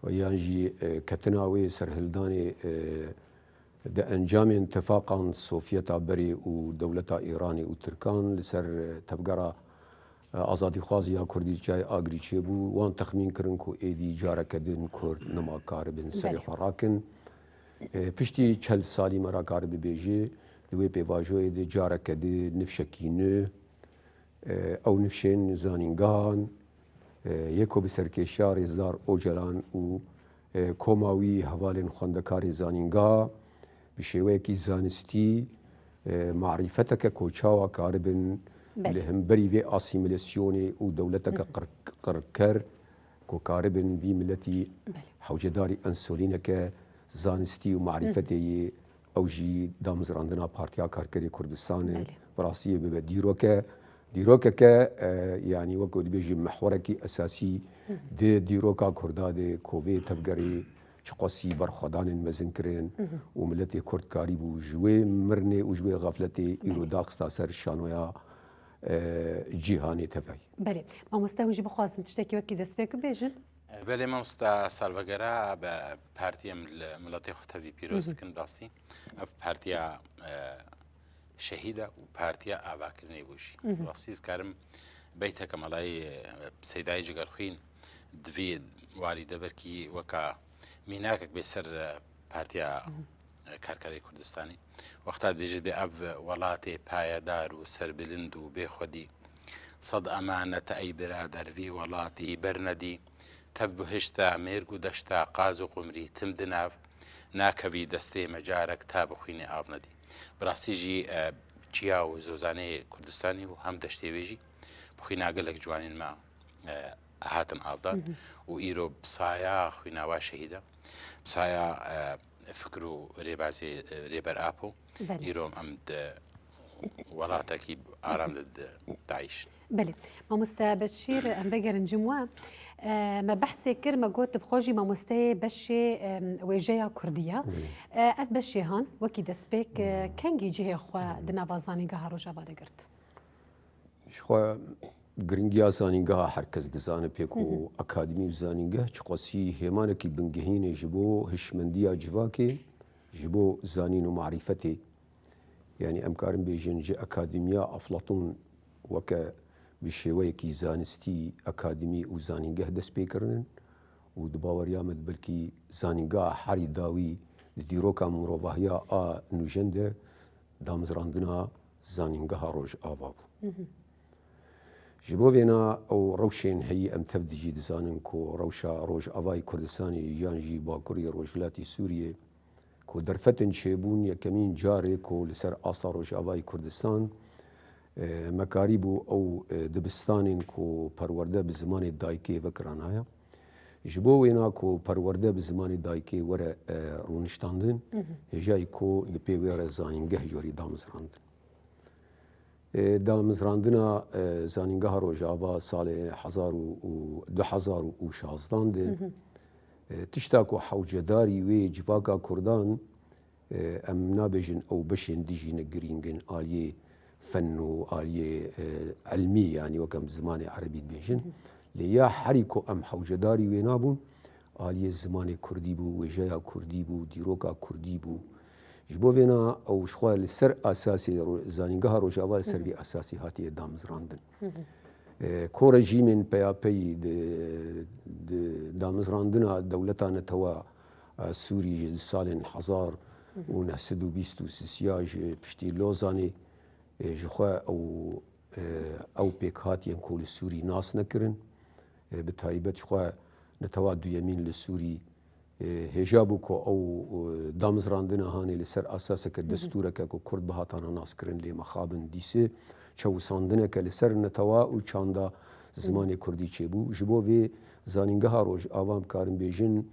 yan jî, e, ketina wê serhildanê, e, di encamên tifaqan Sovyeta berê û dewleta Îranê û Tirkan li ser, e, tevgera, e, azadîxwazî ya Kurdî li Çiyayê Agirî çêbû, wan texmîn kirin ku êdî careke din Kurd nema karibin serê Belê. xwe rakin. E, piştî çel salî me ra karibe bêje, di wê pêvajoyê de careke di nifşekî nû, e, ew nifşên zanîngehan, e, yê ku bi serkêşiya Rêzdar Ocalan û, e, koma wî hevalên xwendekarê zanîngeha bi şêweyekî zanistî, e, marîfeteke ku çawa karibin Belê. li hemberî vê asîmîlasyonê û dewleteke Hı hı. qir-, qirker ku karibin vî miletî Belê. hewcedarî ensolîneke zanistî û marîfetê yê, ew jî damizrandina Partiya Karkerê Kurdistan e. Belê. Bi rastiyê bibe dîroke, dîrokeke, e, yanî wek ku dibêjî mehwerekî esasî Hı hı. di dîroka Kurda de ku vê tevgerê çiqasî berxwedanên mezin kirin Hı hı. û miletê Kurd karîbû ji wê mirinê û ji wê xefletê îro Belê. daxista ser şanoya, e, cîhanê tevayî. Belê. Mamoste, hûn jî bixwazin tiştekî wekî destpêk bibêjin? Belê mamosta, salvegera bi partiyê em li miletê xwe tevî pîroz Hı hı. dikin, bi rastî. Ev partiya, e, şehîd e û partiya avakirinê bû jî. Hı hı. Bi rastî ez karim beyteke melayê, e, Seydayê Cigerxwîn di vî warî de belkî weka mînakek bê ser, e, partiya Hı hı. Karkerê Kurdistanê. Wexta dibêjit bê ev welatê payedar û serbilind û bê xwedî, sed emanet ey birader vî welatî bernedî, tev bihişta mêrg û deşta qaz û qumrî tim di nav, nakevî destê me carek ta bi xwînê av nedî. Bi rastî jî, e, çiya û zozanê Kurdistanê û hem deştê wê jî bi xwîna gelek ciwanên me, e, hatin avdan Hı hı. û îro bi saya xwîna wa şehîd e, bi saya, e, fikir û rêbazê, e, Rêber Apo, Belê. îro em di welatekî aram de di dayîş. Belê. Mamoste Beşîr, em vegerin cim we. E, me behsê kir, me got bi xwe jî mamosteyê beşê, e, wêjeya Kurdî ye. Belê. E, ev beşê han, wekî destpêk, e, Hı. kengî cihê xwe Hı. di nava zanîngeha Rojava de girt? Ji xwe giringiya zanîngeha her kes dizane, pê ku Hı hı. akademî û zanîngeh çiqasî hêmanekî bingehîn e ji bo hişmendiya civakê, ji bo zanîn û marîfetê. Yanî em karin bêjin ji akademiya Eflatûn weke bi şêweyekî zanistî akademî û zanîngeh dest pê kirinin û di baweriya me de belkî zanîngeha herî dawî di dîroka mirovahiya a nûjen de damizrandina zanîngeha Rojava bû. Hı hı. Ji bo vêna ew rewşên heyî em tev de jî dizanin ku rewşa Rojavayê Kurdistanê yan jî Bakurê Rojhilatî Sûriyê ku derfetin çêbûn yekemîn car e ku li ser asta Rojavayê Kurdistan, e, me karîbû ew, e, dibistanên ku perwerde bi zimanê dayikê vekiranaya. Ji bo wêna ku perwerde bi zimanê dayikê were, e, rûniştandin, Hı hı. hêjayî ku li pê wê re zanîngeh jorî damizrandin. E, damizrandina, e, Zanîngeha Rojava salê hezar û, û du hezar û şazdan de, Hı hı. e, tişta ku hewcedarî wê civaka Kurdan, e, em nabêjin ew beşên dijî ne girîng in aliyê fen û aliyê, e, ilmî, yanî wek em zimanê erebî dibêjin. Hı hı. Lê ya herî ku em hewcedarî wê nabûn, aliyê zimanê kurdî bû, wêjeya kurdî bû, dîroka kurdî bû. Ji bo vêna ew ji xwe li ser asasê ro-, Zanîngeha Rojava li ser Hı hı. vî asasî hatiye damizrandin. Hı hı. E, ko rejîmên peyapeyî di, di damizrandina dewleta netewa, e, Sûrî ji salên hezar û neh sed û bîst û sisiya ji piştî Lozanê, e, ji xwe ew, e, ew pêkhatiyên ku li Sûrî nas nekirin, e, bi taybet ji xwe netewa duyemîn li Sûrî E, hêja bû ku ew, e, damizrandina hanê li ser esaseke destûreke ku Kurd bihatana naskirin lê mixabin dîsê çewisandineke li ser netewa û çanda zimanê Kurdî çêbû. Ji bo vê zanîngeha Rojava em karin bêjin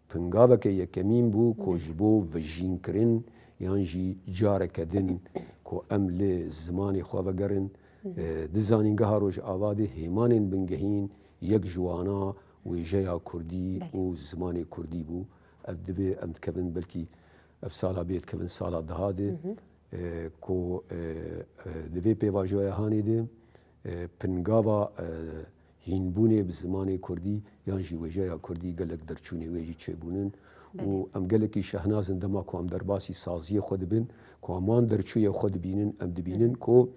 pingaveke yekemîn bû ku ji bo vejînkirin yan jî careke din ku em li zimanê xwe vegerin, e, di zanîngeha Rojava de hêmanên bingehîn yek ji wana wêjeya Kurdî Belê. û zimanê Kurdî bû. Ev divê em dikevin belkî ev sala bê dikevin sala daha de, e, ku, e, e, di vê pêvajoya hanê de, e, pingava, e, hînbûnê bi zimanê Kurdî yan jî wêjeya Kurdî gelek derçûnê wê jî çêbûnin û Belê. em gelekî şehnaz in dema ku em derbasî saziyê xwe dibin, ku em wan derçûyê xwe dibînin, em dibînin ku,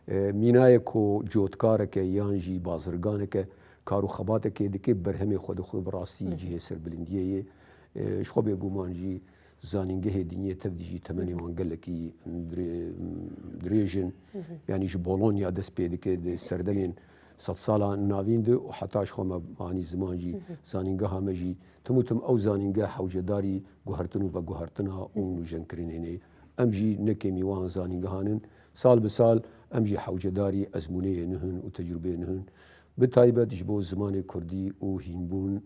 e, mînayê ku cotkareke yan jî bazirganeke kar û xebatekê dike, berhemê xwe dixwe bi rastî cihê serbilindiyê ye. E, ji xwe bêguman jî zanîngehê dinyê tev dijî temenê wan gelekî dire-, dirêj in. Yanî ji Bologna dest pê dike, di serdemên sedsala navîn de û heta ji xwe me anî ziman jî zanîngeha me jî tim û tim ew zanîngeh hewcedarî guhertin û veguhertina û nûjenkirinê ne. Em jî ne kêmî wan zanîngehan in. Sal bi sal em jî hewcedarî ezmûneyê nuh in û tecrûbeyê nuh in. Bi taybet ji bo zimanê Kurdî û hînbûn,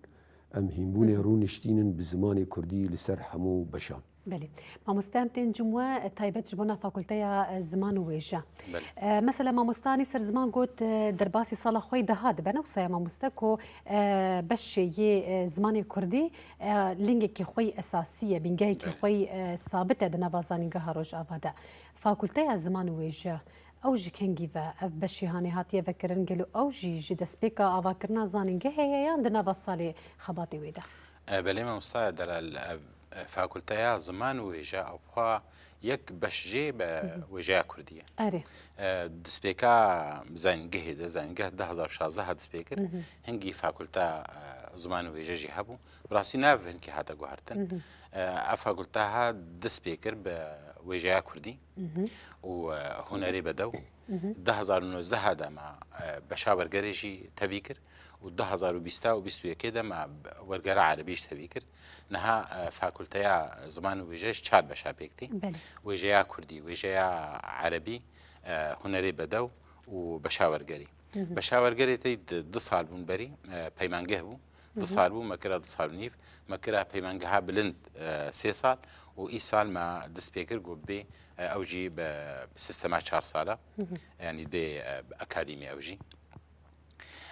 em hînbûnê rûniştîn in bi zimanê Kurdî li ser hemû beşan. Belê. Mamoste, em tên cim we, taybet ji bona Fakulteya, e, Ziman û Wêje. Belê. E, mesela mamoste anî ser ziman got, e, derbasî sala xwe yî deha dibe, ne wisa ye mamoste, ku, e, beşê yê, e, zimanê Kurdî, e, lingekî xwe yî esasî ye, bingehekî Belê. xwe yî, e, sabit e di nava zanîngeha Rojava de. Fakulteya Ziman û Wêje, ew ji kengî ve ev beşê hanê hatiye vekirin, gelo ew jî ji destpêka avakirina zanîngehê ye yan di nava salê xebatê wê de? E, belê mamosta delal, e, e, Fakulteya Ziman û Wêje ew xwe yek beş jê be wêjeya Kurdî ye. Erê. E, destpêka zanîngehê de, zanîngeh du hazar û şazdeh dest pê kir. Hingî Fakulta, e, Ziman û Wêje jî hebû. Bi rastî nav hinkî hate guhertin. E, ev fakulte ha dest pê kir bi wêjeya Kurdî û, e, hunerê bedew. Du hazar û nozdeh de me, e, beşa wergerê jî tevî kir û du hazar û bîst û bîst û yekê de me wergera erebî jî tevî kir. Niha, e, Fakulteya Ziman û Wêje ji çar beşa pêk tê. Belê. Wêjeya Kurdî, wêjeya Erebî, e, hunerê bedew û beşa wergerî. Beşa wergerê tey di, du sal bûn berî, e, peymangeh bû. Du sal bû, me kira du sal û nîv. Me kira peymangeha bilind, e, sê sal û îsal me dest pê kir ku bê, e, ew jî bi sistema çar sala, yanî bê, e, bi akademî ew jî.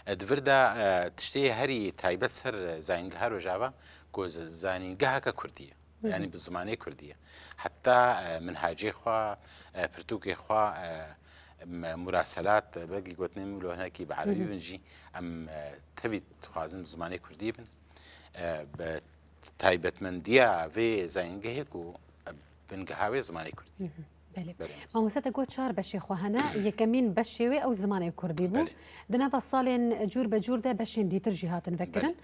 E, di vir de, e, tiştê herî taybet ser zanîngeha Rojava ku z-, zanîngeheke Kurdî ye. Yanî bi zimanê Kurdî ye. Heta, e, minhacê xwe, e, pirtûkê xwe, e, m-, muraselat, e, belkî gotinên min wilo hinekî bi erebî bin jî, em, e, tevî dixwazin bi zimanê Kurdî bin. E, bi taybetmendiya vê zanîngehê ku, e, bingeha wê zimanê Kurdî ye. Belê. Belê, mamoste. Mamoste, te got çar beşê xwe hene. Yekemîn beşê wê ew zimanê kurdî bû. Belê. Di nava salên cûr be cûr de beşên dîtir jî hatin vekirin.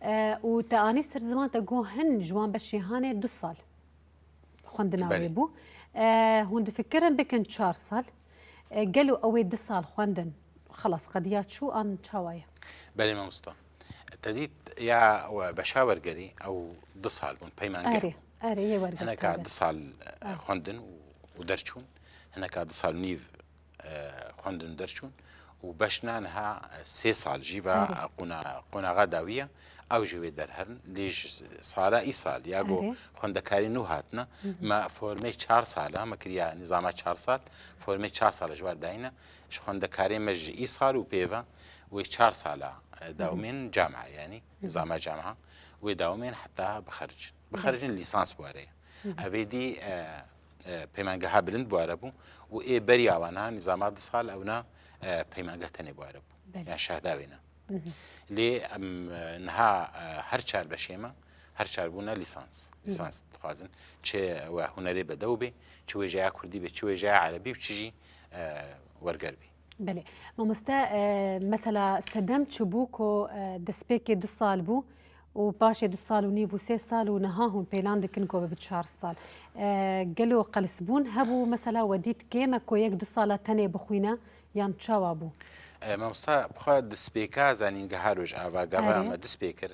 Belê. E, û te anî ser ziman, te got hin ji wan beşê hanê du sal xwendina Belê. wê bû. E, hûn difikirin bikin çar sal. E, gelo ew ê du sal xwendin, xelas qediya çû an çawa ye? Belê mamosta. Te dît ya we beşa wergerî ew du sal bûn, peymangeh Erê, bûn. Erê, yê werger Hineka taybet. du sal, e, Erê. xwendin û, û derçûn. Hineka du sal û nîv, e, xwendin û derçûn. Û beşna niha, e, sê sal jî va Erê. qûna-, qonaxa dawî ye. Ew jî wê derherin. Lê ji sala îsal ya ku Erê. xwendekarê nû hatine, Hı hı. me formê çar sala, me kiriya nîzama çar sal, formê çar sala ji wer dayîne. Ji xwendekarê me ji îsal û pê ve wê çar sala, e, dawmên camia, yanî nizama camia, wê dawmên heta bixericin. Bixericin lîsans bi were ye. Evê dî, e, e, peymangeha bilind bi were bû û ê beriya wana nizama du sal ewna, e, peymangeh tenê bi were bû. Belê. Yan şehda wêne. Lê em, e, niha, e, her çar beşê me, her çar bûne lîsans. Lîsans dixwazin. Çi we hunerê bedew bê, çi wêjeya kurdî bê, çi wêjeya erebî û çi jî, e, werger bê. Belê. Mamoste, e, mesela sedem çi bû ku, e, destpêkê du sal bû û paşê du sal û nîv û sê sal û niha hûn pêlan dikin ku bibe çar sal. E, gelo qelsbûn hebû, mesela we dît kêm e ku yek du sala tenê bixwîne yan çawa bû? E, mamosta, bi xwe destpêka zanîngeha Rojava gava Erê. me dest pê kir.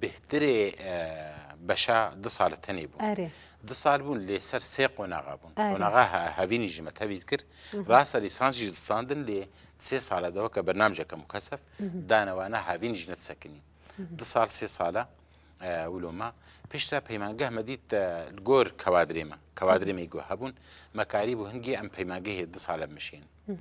bêhtirê, e, beşa du sal tenê bûn. Erê. Du sal bûn, lê ser sê qonaxa bûn. Erê. Qonaxa he-, hevînî jî me tevî dikir. Hı hı. Rasta lîsans jî distandin, lê sê sala de weke bernamceke mukesef Hı hı. dane wana, hevînî jî nedisekinî. Hı hı. Du sal, sê sala, e, wilo me. Piştre peymangeh me dît, e, li gor kewadrê me. Kewadrê Hı hı. me ku hebûn, me karîbû hingî em peymangehê du sale bimeşînin. Hı hı.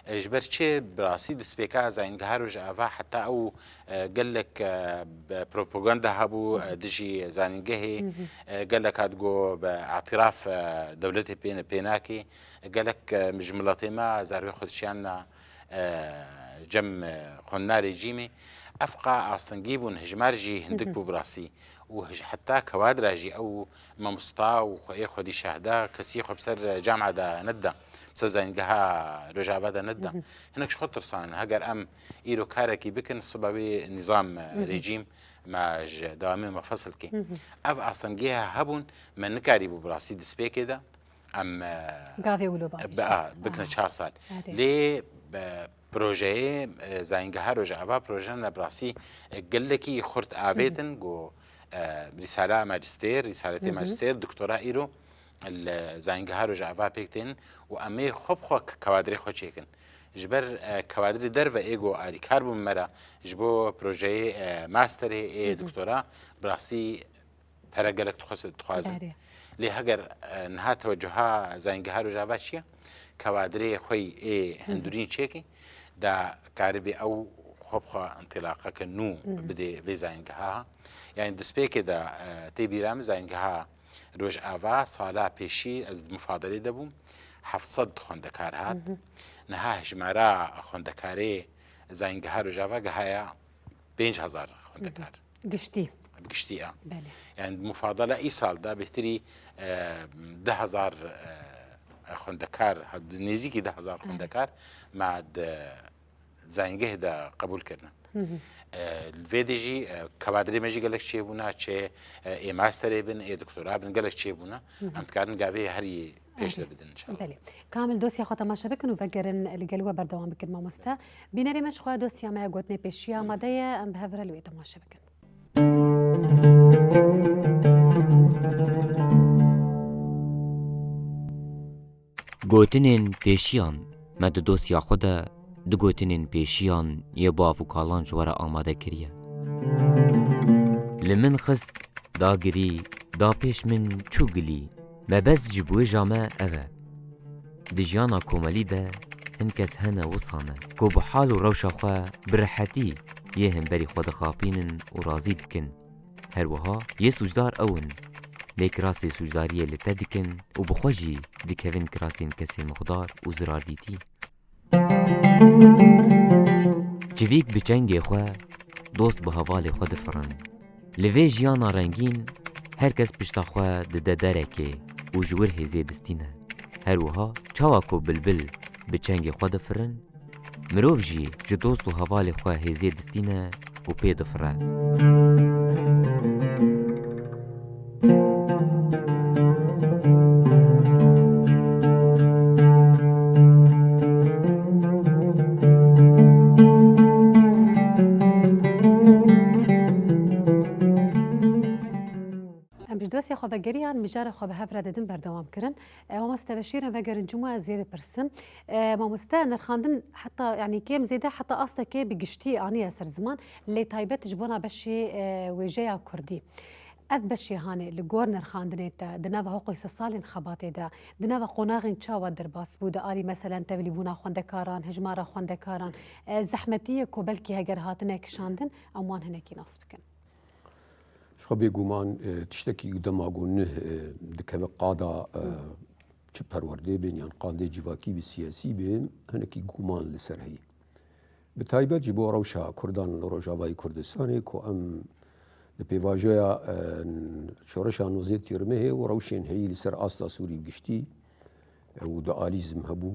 E, ji ber çi bi rastî destpêka Zayîngeha Rojava heta ew, e, gelek, e, be-, propaganda hebû, Hı hı. e, dijî zanîngehê, Hı hı. e, gelek hat got be îtiraf, e, dewletê pê, pê nakê, gelek, e, ji miletê me zarokê xwe diçiyandina, e, cem, e, xwendina rejîmê. Ev qa astengî bûn, hijmar jî hindik Hı hı. bû bi rastî. Û hij-, heta kewadra jî ew mamosta û xwe-, ê xwedî şahda kesî xwe bi ser camia de nedida, bi ser Zayîngeha Rojava de nedida. Hı hı. Hinek ji xwe tirsanin. Heger em îro karekî bikin, sibe wê nîzam, Hı hı. rejîm me ji dewamê me fesil kê. Hı hı. Ev astengî hebûn, me nikarîbû bi rastî destpêkê de em, e, Gavê wilo bi, a, bikine çar sal. Erê. Lê, e, projeyê, e, Zayîngeha Rojava proje ne bi rastî, e, gelekî xurt avêtin ku, e, rîsala majistêr, rîsaletê Hı hı. majistêr, doktora îro li Zayîngeha Rojava pêk tên û em ê xwe bi xwe k-, kewadrê xwe çêkin. Ji ber, e, kewadrê derve ê ku alîkar bûn me re ji bo projeyê, e, masterê ê Hı hı. doktora bi rastî pere gelek dixwaz-, dixwazin. Berê. Lê heger, e, niha tewecuha Zayîngeha Rojava çi ye? Kewadrê xwe yê Hı hı. hindurîn çêkî, da karibê ew xwe bi xwe întilaqeke nû Hı hı. bidê vê zayîngeha. Yani destpêkê de, e, tê bîra min zayîngeha Rojava sala pêşî ez di mufadalê de bûm, heft sed xwendekar hat. Hı hı. Niha hijmara xwendekarê zayîngeha Rojava gihaya pênc hezar Hı hı. xwendekar. Giştî. Bi giştî, ya. Belê. Yani mufadala îsal de bêhtirî, e, du hezar, e, xwendekar, ha, nêzîkî du hezar Evet. xwendekar me di zayîngehê de qebûl kirine. Hı hı. E, li vê de jî, e, kewadrê me jî gelek çêbûne, çi, e, ê masterê bin, ê doktora bin, gelek çêbûne. Hı hı. Em dikarin gavê herî pêş de bidin inşallah. Belê. Kamil, dosya xwe temaşe bikin û vegerin li gel we berdewam bikin, mamoste. Bînerê me, ji xwe dosya me ya gotinê pêşiya amade ye, em bi hev re li wê temaşe bikin. Gotinên pêşiyan. Me di dosya xwe de du gotinên pêşiyan yê bav û kalan ji we re amade kiriye. Li min xist, da girî, da pêş min çû gilî. Mebest ji biwêja me ev e. Di jiyana komelî de hin kes hene wisa ne ku bi hal û rewşa xwe bi rehetî yê hemberî xwe dixapînin û razî dikin. Her wiha yê sûcdar ew in, lê kirasê sûcdariyê li te dikin û bi xwe jî dikevin kirasên kesên mixdar û zirardîtî. Çivîk bi çengê xwe, dost bi hevalê xwe difirin. Li vê jiyana rengîn, her kes pişta xwe dide derekê û ji wir hêzê distîne. Her wiha çawa ku bilbil bi çengê xwe difirin, mirov jî ji dost û hevalê xwe hêzê distîne û pê difire. Em ji dosya xwe vegeriyan, mijara xwe bi hev re didin berdewam kirin. E, mamoste Beşîr, em vegerin cima ez vê bipirsim. E, mamoste, nirxandin heta, yanî kêm zêde heta astekê bi giştî aniye ser ziman, lê taybet ji bona beşê, e, wêjeya kurdî. Ev beşê hanê li gor nirxandinê te, di nava hoqî sed salên xebatê de, di nava qonaxên çawa derbas bû, di alî meselen tevlîbûna xwendekaran, hijmara xwendekaran, e, zehmetiyê ku belkî heger hatine kişandin, em wan hinekî nas bikin. Ji xwe bêguman, e, tiştekî dema ku nih, e, dikeve qada, e, Hı. çi perwerdê bên yan qadê civakî bi siyasî bên, hinekî guman li ser heye. Bi taybet ji bo rewşa Kurdan li Rojavayê Kurdistanê ku em li pêvajoya, e, şoreşa nozdeh Tîrmehê û rewşên heyî li ser asta Sûrî bi giştî, e, û dualîzm hebû.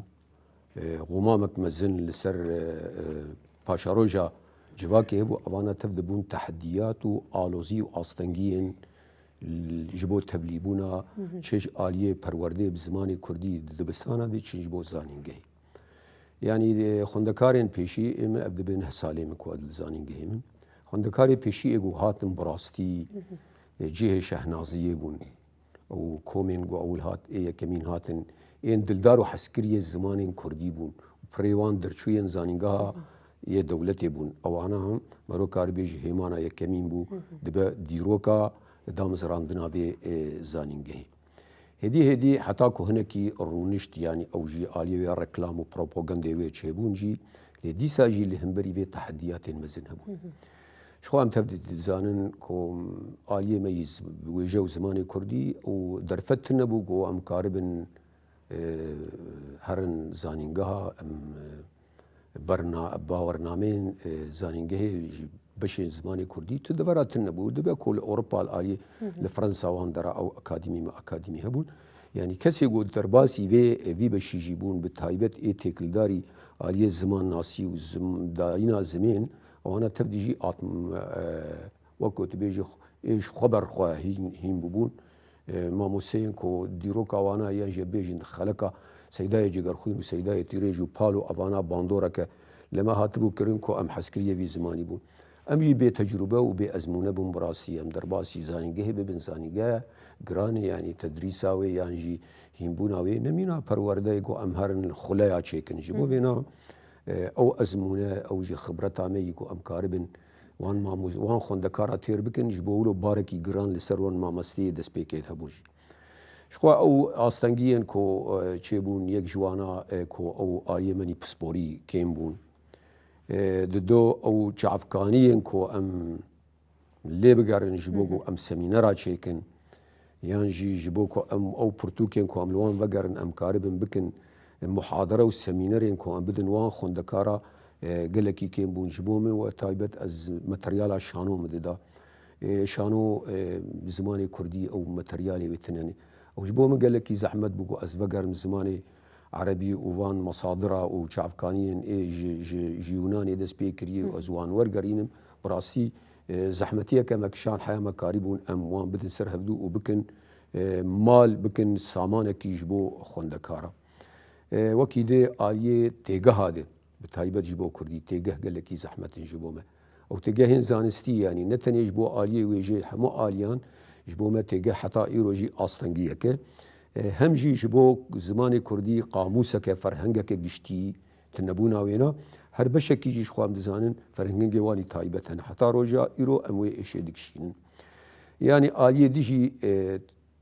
E, Xumamek mezin li ser, e, e, paşeroja civakê hebû, evana tev dibûn tehdiyat û alozî û astengiyên l-, ji bo tevlîbûna Hı hı. çi ji aliyê perwerdeyê bi zimanê kurdî di dibistana de, çi ji bo zanîngehê. Yanî, e, xwendekarên pêşî ê min ev dibên heh salê min ku ez li zanîngehê min. Xwendekarê pêşî ê ku hatin bi rastî, e, cihê şehnaziyê bûn. Ew komên ku ewil hat, ê yekemîn hatin, ên dildar û hezkiriyê zimanên kurdî bûn. Pirê wan derçûyên zanîngeha yê dewletê bûn. Ewana mero karibêjî hêmana yekemîn bû, dibe dîroka damezrandina vê, e, zanîngehê. Hêdî hêdî heta ku hinekî rûnişt, yanî ew jî aliyê wê reklam û propagandê wê çêbûn jî, lê dîsa jî li hemberî vê tehediyatên mezin hebûn. Ji xwe em tev dizanin ku aliyê me yî z-, wêje û zimanê kurdî û derfet tune bû ku em karibin, e, herin zanîngeha, em, e, berna-, bawernameyên, e, zanîngehê ji beşên zimanê kurdî tu devera tune bû. Dibe ku li Ewropa li alî, li Fransa wan dera ew akadîmî me akadîmî hebûn. Yanî kesê ku derbasî vê, e, vî beşî jî bûn, bi taybet ê têkildarî aliyê zimannasî û zim-, dayîna zimên, ewana tev dî jî at-, e, wek ku tu bêjî, ê ji xwe ber xwe hîn, hîn bûbûn. E, mamosteyên ku dîroka wana yan jî bêjin xeleka Seydayê Cegerxwîn û Seydayê Tîrêj û Pal û evana bandoreke li me hatibû kirin ku em hezkiriyê vî zimanî bûn. Em jî bê tecrûbe û bê ezmûne bûn bi rastî. Em derbasî zanîngehê bibin, zanîngehe giran e, yanî tedrîsa wê yan jî hînbûna wê nemîna perwerdeyê ku em herin xuleya çêkin. Ji bo vêna, e, ew ezmûne, ew jî xibreta me yî ku em karibin wan mamûz-, wan xwendekara têr bikin, ji bo wilo barekî giran li ser wan mamosteyê destpêkê hebû jî. Ji xwe ew astengiyên ku, e, çêbûn, yek ji wana, e, ku ew aliyê me nî pisporî kêm bûn. E, dido ew çavkaniyên ku em lê bigerin ji bo ku em semînera çêkin, yan jî ji bo ku em ew pirtûkên ku em li wan vegerin, em karibin bikin, e, muhadere û semînerên ku em bidin wan xwendekara, e, gelekî kêm bûn. Ji bo min we taybet ez materyala şano min dida. E, şano, e, zimanê kurdî ew materyalê wê tune ne. Ew ji bo min gelekî zehmet bû ku ez vegerim zimanê erebî û van mesadira û çavkaniyên ê ji, ji, ji Yûnanê dest pê kiriyê û ez wan wergerînim. Bi rastî, e, zehmetiyeke me kişand, heya me karîbûn em wan bidin ser hevdû û bikin, e, mal, bikin samanekî ji bo xwendekara. E, wekî dê aliyê têgeha de, bi taybet ji bo kurdî, têgeh gelekî zehmet in ji bo me. Ew têgehên zanistî, yanî ne tenê ji bo aliyê wêjeyê, hemû aliyan ji bo me têgeh heta îro jî astengiyek e. E, hem jî ji bo zimanê kurdî qamûseke, ferhengeke giştî, tunebûna wêna, her beşekî jî ji xwe em dizanin ferhengê wanî taybet hene. Heta roja îro em wê êşê dikişînin. Yanî aliyê dijî, e,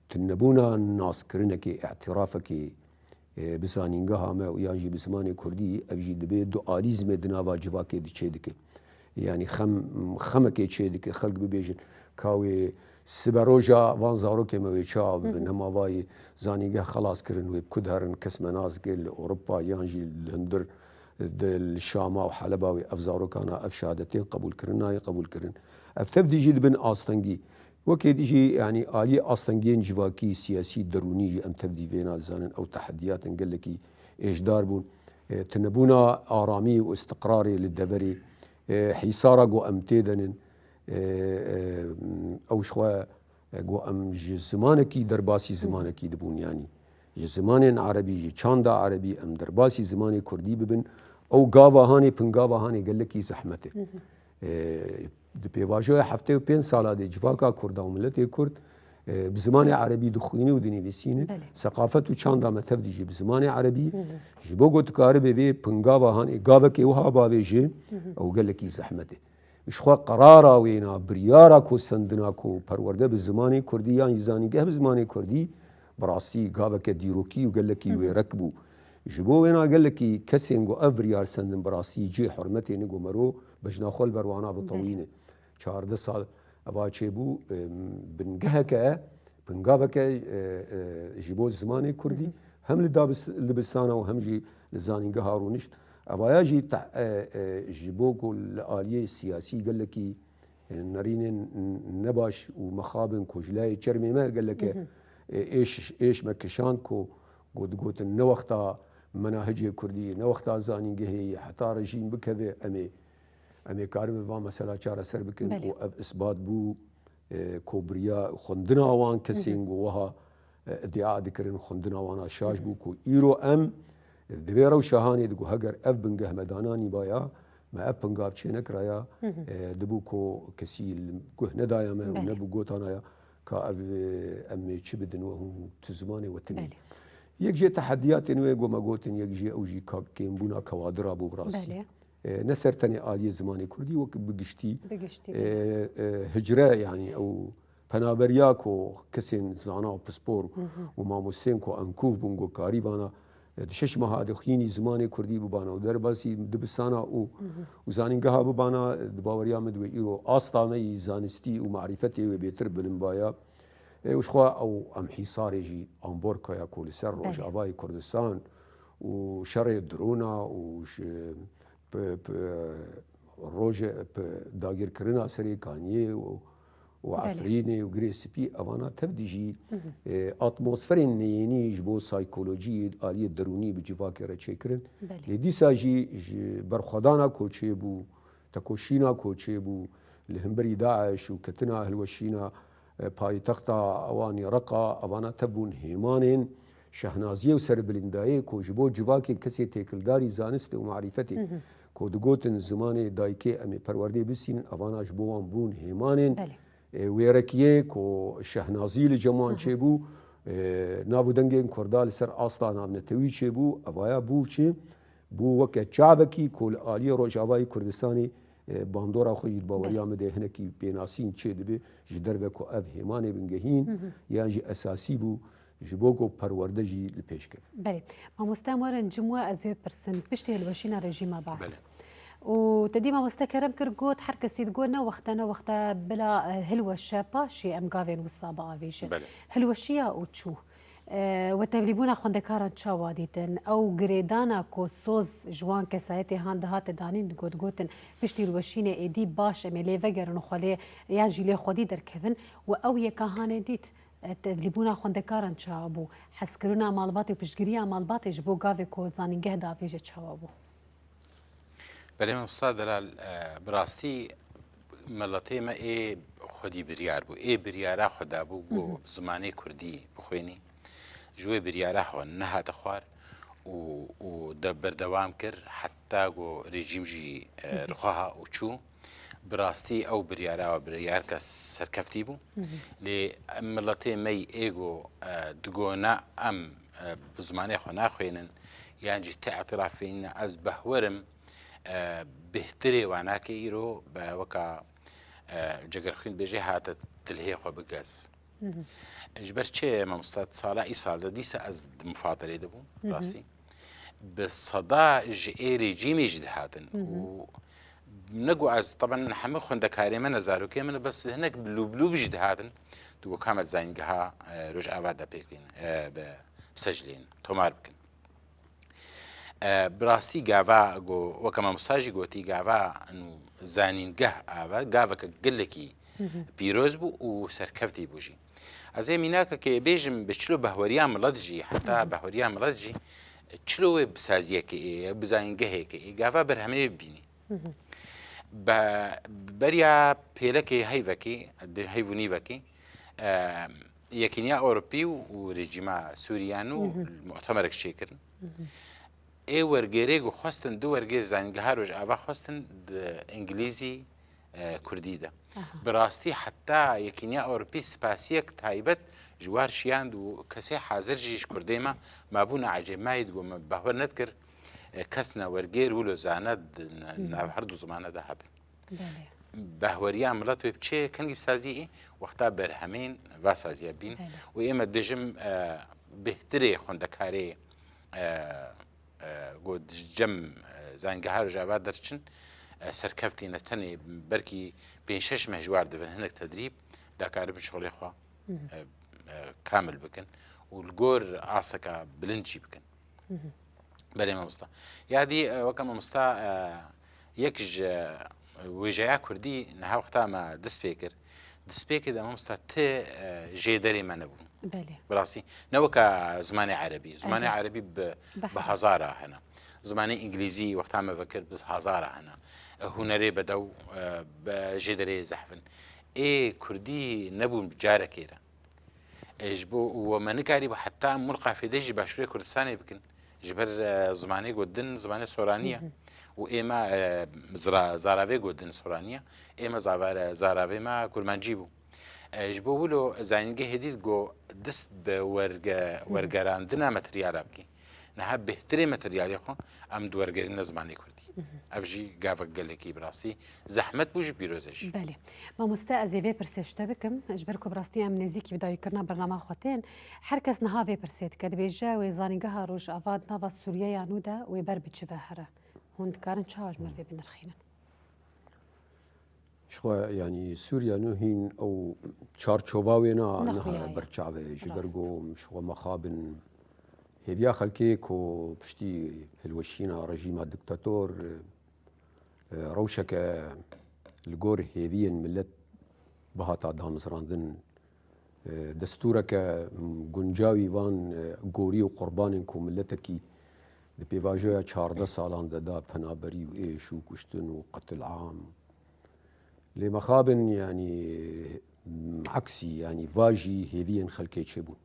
tunebûna naskirinekê, îtirafekê, e, bi zanîngeha me û yan jî bi zimanê kurdî, ev jî dibê dualîzmê di nava civakê de çêdike. Yanî xem, xemekê çêdike, xelk bibêjin, ka wê siberoja van zarokê me wê çawa bibin, hema vayê zanîngeh xelas kirin, wê bi ku de herin, kes me nas dike li Ewropa yan jî li hundir di, li Şama û Heleba wê ev zarokana, ev şehadetên qebûl kirin, nayê qebûl kirin. Ev tev dî jî dibin astengî. Wekê dî jî, yanî aliyê astengiyên civakî, siyasî, derûnî jî em tev dî vêna dizanin, ew tehediyatin gelekî êşdar bûn. E, tunebûna aramî û îstiqrarê li deverê, e, hîsara ku em tê de nin, e, e, ew ji xwe, e, ku em ji zimanekî derbasî zimanekî dibûn, yanî ji zimanên erebî, ji çanda erebî em derbasî zimanê kurdî bibin, ew gava hanê, pingava hanê gelekî zehmet e. E, di pêvajoya heftê û pênc sala de civaka kurda û miletê kurd, e, bi zimanê erebî dixwîne û dinivîsîne. Belê. Seqafet û çanda me tev dî jî bi zimanê erebî, ji bo ku dikaribe vê pingava hanê gavekê wiha bavêje, ew gelekî zehmet e. Ji xwe qerara wêna, biryara ku sendina ku perwerde bi zimanê kurdî yan jî zanîngeh bi zimanê kurdî, bi rastî gaveke dîrokî û gelekî wêrek bû. Ji bo wêna gelekî kesên ku ev biryar sendin bi rastî cihê hurmetê ne, ku mero bejna xwe li ber wana bitewîne. Çardeh sal eva çêbû, em, bingeheke, pingaveke, e, e, ji bo zimanê kurdî, hem li dabis-, dibistana û hem jî li zanîngeha rûnişt. Evaya jî te-, e, e, ji bo ku li aliyê siyasî gelekî, e, nerînên nebaş û mexabin ku ji layê çermê me geleke, e, êş, êş me kişand ku got, digotin ne wexta menahicê kurdî, ne wexta zanîngehê ye, heta rejîm bikeve em ê, em ê karibin van mesela çareser bikin. Belê. Û ev isbat bû, e, ku biriya xwendina wan kesên ku wiha, e, îdia dikirin, xwendina wana şaş bû ku îro em di vê rewşa hanê de ku heger ev bingeh me dana nîbaya, Me ev pingav çênekiraya, e, dibû ku kesî li guh nedaya me û Belê. Nebû gotana ya ka ev, e, em ê çi bidin we hûn tu zimanê we tinî. Belê. Yek jê tehediyatên wê ku me gotin, yek jê ew jî ka-, kêmbûna kewadira bû bi rastî. Belê. E, ne ser tenê aliyê zimanê kurdî, wek bi giştî, Bi giştî, e, belê. E, hicre, yanî ew penaberiya ku kesên zana û pispor Hı hı. û mamosteyên ku enkûv bûn, ku karîbana, e, di şeş meha de xwînî zimanê kurdî bibana û derbasî dibistana û, Hı hı. û zanîngeha bibana, e, di baweriya min de wê îro asta me yî zanistî û marîfetê wê bêtir bilind baya. E, û jixwe ew em hîsarê jî amborkaya ku li ser Belê. Rojavayê Kurdistan û şerê drona û ji pi-, pi-, roje-, pi-, dagirkirina Serê Kaniyê û, û Belê. Efrînê û Girê Spî, evana tev dijî, Hı hı. e, atmosferên neyênî ji bo saykolojiyê aliyê derûnî bi civakê re çêkirin. Belê. Lê dîsa jî ji berxwedana ku çêbû, tekoşîna ku çêbû li hemberî DAIŞ û ketina hilweşîna, e, paytexta ewanî Reqa, evana tev bûn hêmanên şehnaziyê û serbilindayê ku ji bo civakên kesê têkildarî zanistê û marîfetê Hı hı. ku digotin zimanê dayikê em ê perwerdê bisînin, evana ji bo wan bûn hêmanên, Belê. e, wêrekiyê ku şehnazî li cem wan Hı hı. çêbû, e, nav û dengên Kurda li ser asta navnetewî çêbû, evaya bû çi? Bû weke çavekî ku li aliyê Rojavayê Kurdistanê, e, bandora xwe jî di baweriya Belê. Min de hinekî pênasîn çêdibe, ji derve ku ev hêmanê bingehîn Hı hı. yan jî esasî bû, ji bo ku perwerde jî li pêş keve. Belê. Mamoste Emar, em cim we ez ê pirsim. Piştî hilweşîna rejîma Baas. Belê. Û te dî mamoste kerem kir, got, her kesî digot, ne wexta, ne wexta bila, e, hilweşe, paşê em gavên wisa biavêjin. Belê. Hilweşiya û çû. E, we tevlîbûna xwendekaran çawa dîtin? Ew girêdana ku soz ji wan kesayetê han dihate danîn, digot, gotin, piştî hilweşînê êdî baş em ê lê vegerin û xwe lê, yan jî lê xwedî derkevin. We ew yeka hanê dît? E, tevlîbûna xwendekaran çawa bû? Hezkirina malbatê û piştgiriya malbatê ji bo gavê ku zanîngeh davêje çawa bû? Belê mamosta Delal, e, bi rastî miletê me ê xwedî biryar bû. Ê biryara xwe dabû ku Hı hı. bi zimanê kurdî bixwênî. Ji wê biryara xwe nehate xwar û, û de berdewam kir heta ku rejîm jî, e, Hı hı. rixweha û çû. Bi rastî ew biryara we biryarka serkeftî bû. Hı hı. Lê em miletê me yî ê ku, e, digona em, e, bi zimanê xwe naxwênin, yan jî tê îtiraf bînin, ez behwerim, e, bêhtirê wanakê îro be weka, e, Cegerxwîn bêjê hate tilhê xwe bigez. Hı hı. Ji ber çi mamosta sala îsal de dîsa ez di mufadalê de bûm, Hı hı. rastî. Bi seda ji ê rejîmê jî dihatin. Hı hı. Û ne ku ez, teben hemî xwendekarê me ne, zarokê min, bes hinek bi lûb lûb jî dihatin. Digo ka me di zanîngeha, e, Rojava de pêk bîn, e, bi, bisejlên, tomar bikin. E, bi rastî gava ku, weke mamosta jî gotî, gava nû zanîngeh ava, gaveke gelekî Hı hı. pîroz bû û serkeftî bû jî. Ez ê mînakekê bêjim, bi çilo behweriya milet jî, heta Hı hı. behweriya milet jî, çilo wê bi saziyekê ê, bi zanîngehekê ê, gava berhemê bibînî. Hı hı. Be-, beriya pêlekê heyvekê, di heyv û nîvekê, e, Yekîniya Ewropî û, û rejîma Sûriyan û Hı hı. mutemerek çêkirin. Hı hı. Ê wergêrê ku xwestin, du wergêr zanîngeha Rojava xwestin di îngilîzî, e, kurdî de. Aha. Bi rastî heta Yekîniya Ewropî spasiyek taybet ji war şiyand û kesê hazir jî ji kurdê me mabûna ecêb mayî digo me bahwer nedikir, e, kes ne wergêr wilo zane di ne-, Hı hı. nav her du zimane de hebin. Belê. Behweriya milet wê bi çi kengî bi sazî ê, wexta berhemên va saziya bîn Belê. û ê me dijim, e, bêhtirê xwendekarê, e, e, ku di cem, e, zanîngeha Rojava derçin, e, serkeftî ne tenê belkî pênc şeş meh ji war dibin hinek tedrîb, dakaribin şixulê xwe, Hı hı. e, e, kamil bikin û li gor asteka bilind jî bikin. Hı hı. Belê mamosta. Ya dî, e, weke mamosta, e, yek ji wêjeya kurdî niha wexta me dest pê kir. Destpêkê de mamosta ti, e, jêderê me nebûn. Belê. Bi rastî. Ne weke zimanê erebî. Zimanê Ehe. erebî bi, Behre. bi hezara hene. Zimanê îngilîzî wexta me vekir bi hezara hene. E, hunerê bedew, e, bi jêderê zehf in. Ê kurdî nebûn bi carekê re. E, ji bo we me nikarîbû heta em mulqa fêdê jî Başûrê Kurdistanê bikin. Ji ber, e, zimanê ku din, zimanê soranî ye. Û ê me, e, zira-, zaravê ku din soranî ye. Ê me zavare-, zaravê me kurmancî bû. E, ji bo wilo zanîngehê dît ku dest bi werge-, wergerandina materyala bikî. Niha bêhtirê materyalê xwe em diwergerîne zimanê kurdî. Ev jî gavek gelekî bi rastî zehmet bû, jî pîroz e jî. Belê. Mamoste, ez ê vê pirsê ji te bikim, ji ber ku bi rastî em nêzîkî bi dawîkirina bernama xwe tên. Her kes niha vê pirsê dike, dibêje wê zanîngeha Rojava di nava Sûriyeya nû de wê ber bi çi ve here? Hûn dikarin çawa ji me re vê binirxînin? Ji xwe, yanî Sûriya nû hîn ew çarçova wê na, niha ber çav e. Ji ber ku ji xwe mexabin hêviya xelkê ku piştî hilweşîna rejîma diktator, e, rewşeke li gor hêviyên milet bihata damezrandin, e, destûreke, m, guncawî van, e, gorî û qurbanên ku miletekî di pêvajoya çardeh salan de da penaberî û êş û kuştin û qetil am. Lê mexabin, yanî, m, eksî, yanî vajî hêviyên xelkê çêbûn.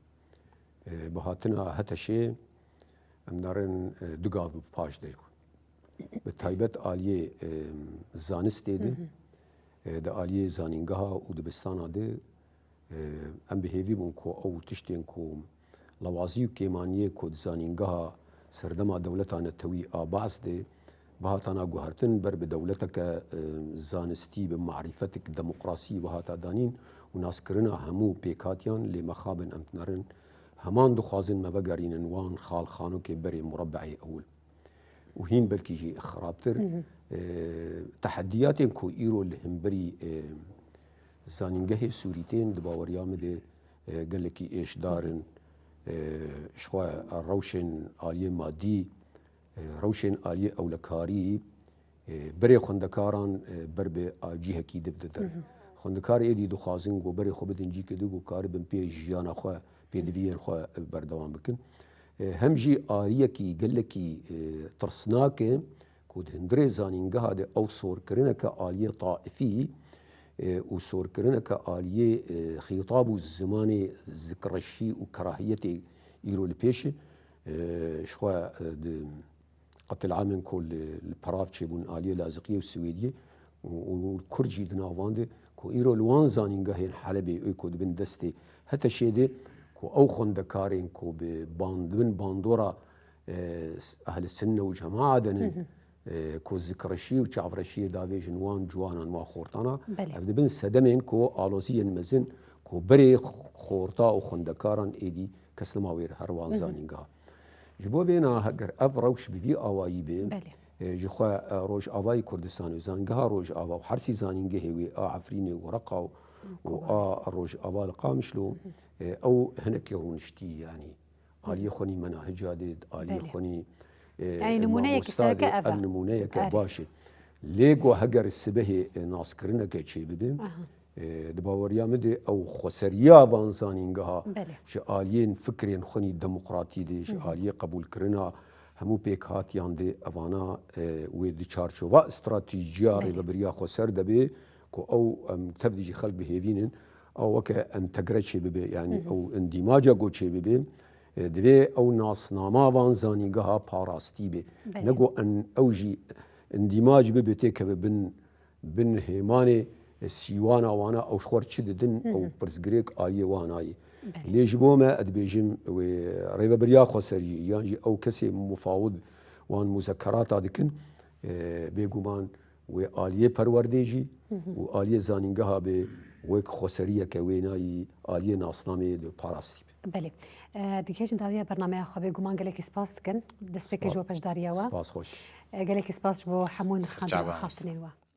E, bi hatina HTŞê em narin, e, du gav bi paş de bûn. Bi taybet aliyê, e, zanistê de, e, di aliyê zanîngeha û dibistana de, e, em bi hêvî bûn ku ew tiştên ku lewazî û kêmaniyê ku di zanîngeha serdema dewleta netewî a Baas de bihatana guhertin ber bi dewleteke, e, zanistî bi marîfetik demokrasî bihata danîn û naskirina hemû pêkhatiyan, lê mexabin em dinerin heman dixwazin me vegerînin wan xalxanokê berê murebe'ê ewil. Û hîn belkî jî xirabtir, e, tehediyatên ku îro li hemberî, e, zanîngehê Sûrî tên di baweriya min de, e, gelekî êşdar in. E, ji xwe rewşên aliyê madî, e, rewşên aliyê ewlekarî, e, berê xwendekaran, e, ber bi a cihekî div didin. Xwendekar êdî dixwazin ku berê xwe bidin cîkê din ku karibin pê jiyana xwe, pêdiviyên xwe berdewam bikin. E, hem jî ariyekî gelekî, e, tirsnak e ku di hundirê zanîngeha de ew sorkirineke aliyê taifî, e, û sorkirineke aliyê, e, xîtab û zimanê zikreşî û kerahiyetê îro li pêş e. E, ji xwe, e, di qetilamên ku li, li Perav çêbûn aliyê Laziqiyê û Swêdiyê û, û Kurd jî di nav wan de ku îro li wan zanîngehên Helebê ê ku dibin destê HTŞê de ku ew xwendekarên ku bi ban-, dibin bandora, e, ehli sinne û cemaa de ne, e, ku zikreşî û çavreşiyê davêjin wan ciwanan, wan xortana, ev dibin sedemên ku aloziyên mezin ku berê xorta û xwendekaran êdî kes nema wê re her wan zanîngeha. Ji bo vêna heger ev rewş bi vî awayî be, e, ji xwe, e, Rojavayê Kurdistanê û zangeha Rojava û hersî zanîngehê wê a Efrînê û Reqa û, û a Rojava li Qamişlo, e, ew hinekî rûniştî, yanî aliyê xwenî menahica dê, aliyê xwenî, e, Yanî nimûneyekî mamosta sereke dê, ev e. Ev nimûneyeke baş e. Lê ku heger sibehê, e, naskirineke çêbibe, e, di baweriya min de ew xweseriya van zanîngeha ji aliyên fikrên xwenî demokratî de, ji aliyê qebûlkirina hemû pêkhatiyan de evana, e, wê di çarçova stratejiya rêvebiriya xweser de bê ku ew, em, tevdî jî xelk bihêvînin, ew weke entegre çêbibe, yanî ew îndîmaca ku çêbibe, e, divê ew nasnama van zanîngeha parastî be. Ne ku en, ew jî îndîmac bibe, têkeve bin bin hêmanê sîwana wana ew ji xwe re çi didin, ew pirsgirêk aliyê wana ye. Lê ji bo me, ez dibêjim, wê rêvebiriya xweserî yan jî ew kesê mufawid wan muzekerata dikin, e, bêguman wê aliyê perwerdê jî û aliyê zanîngeha bê wek xweseriyeke wênayî aliyê nasnameyê de parastî be. Belê. E, digihêjin dawiya bernameya xwe, bêguman gelekî spas dikin. Destpêkê ji bo beşdariya we. Spas xweş. E, gelekî spas ji bo hemû nirxandin û axaftinên we.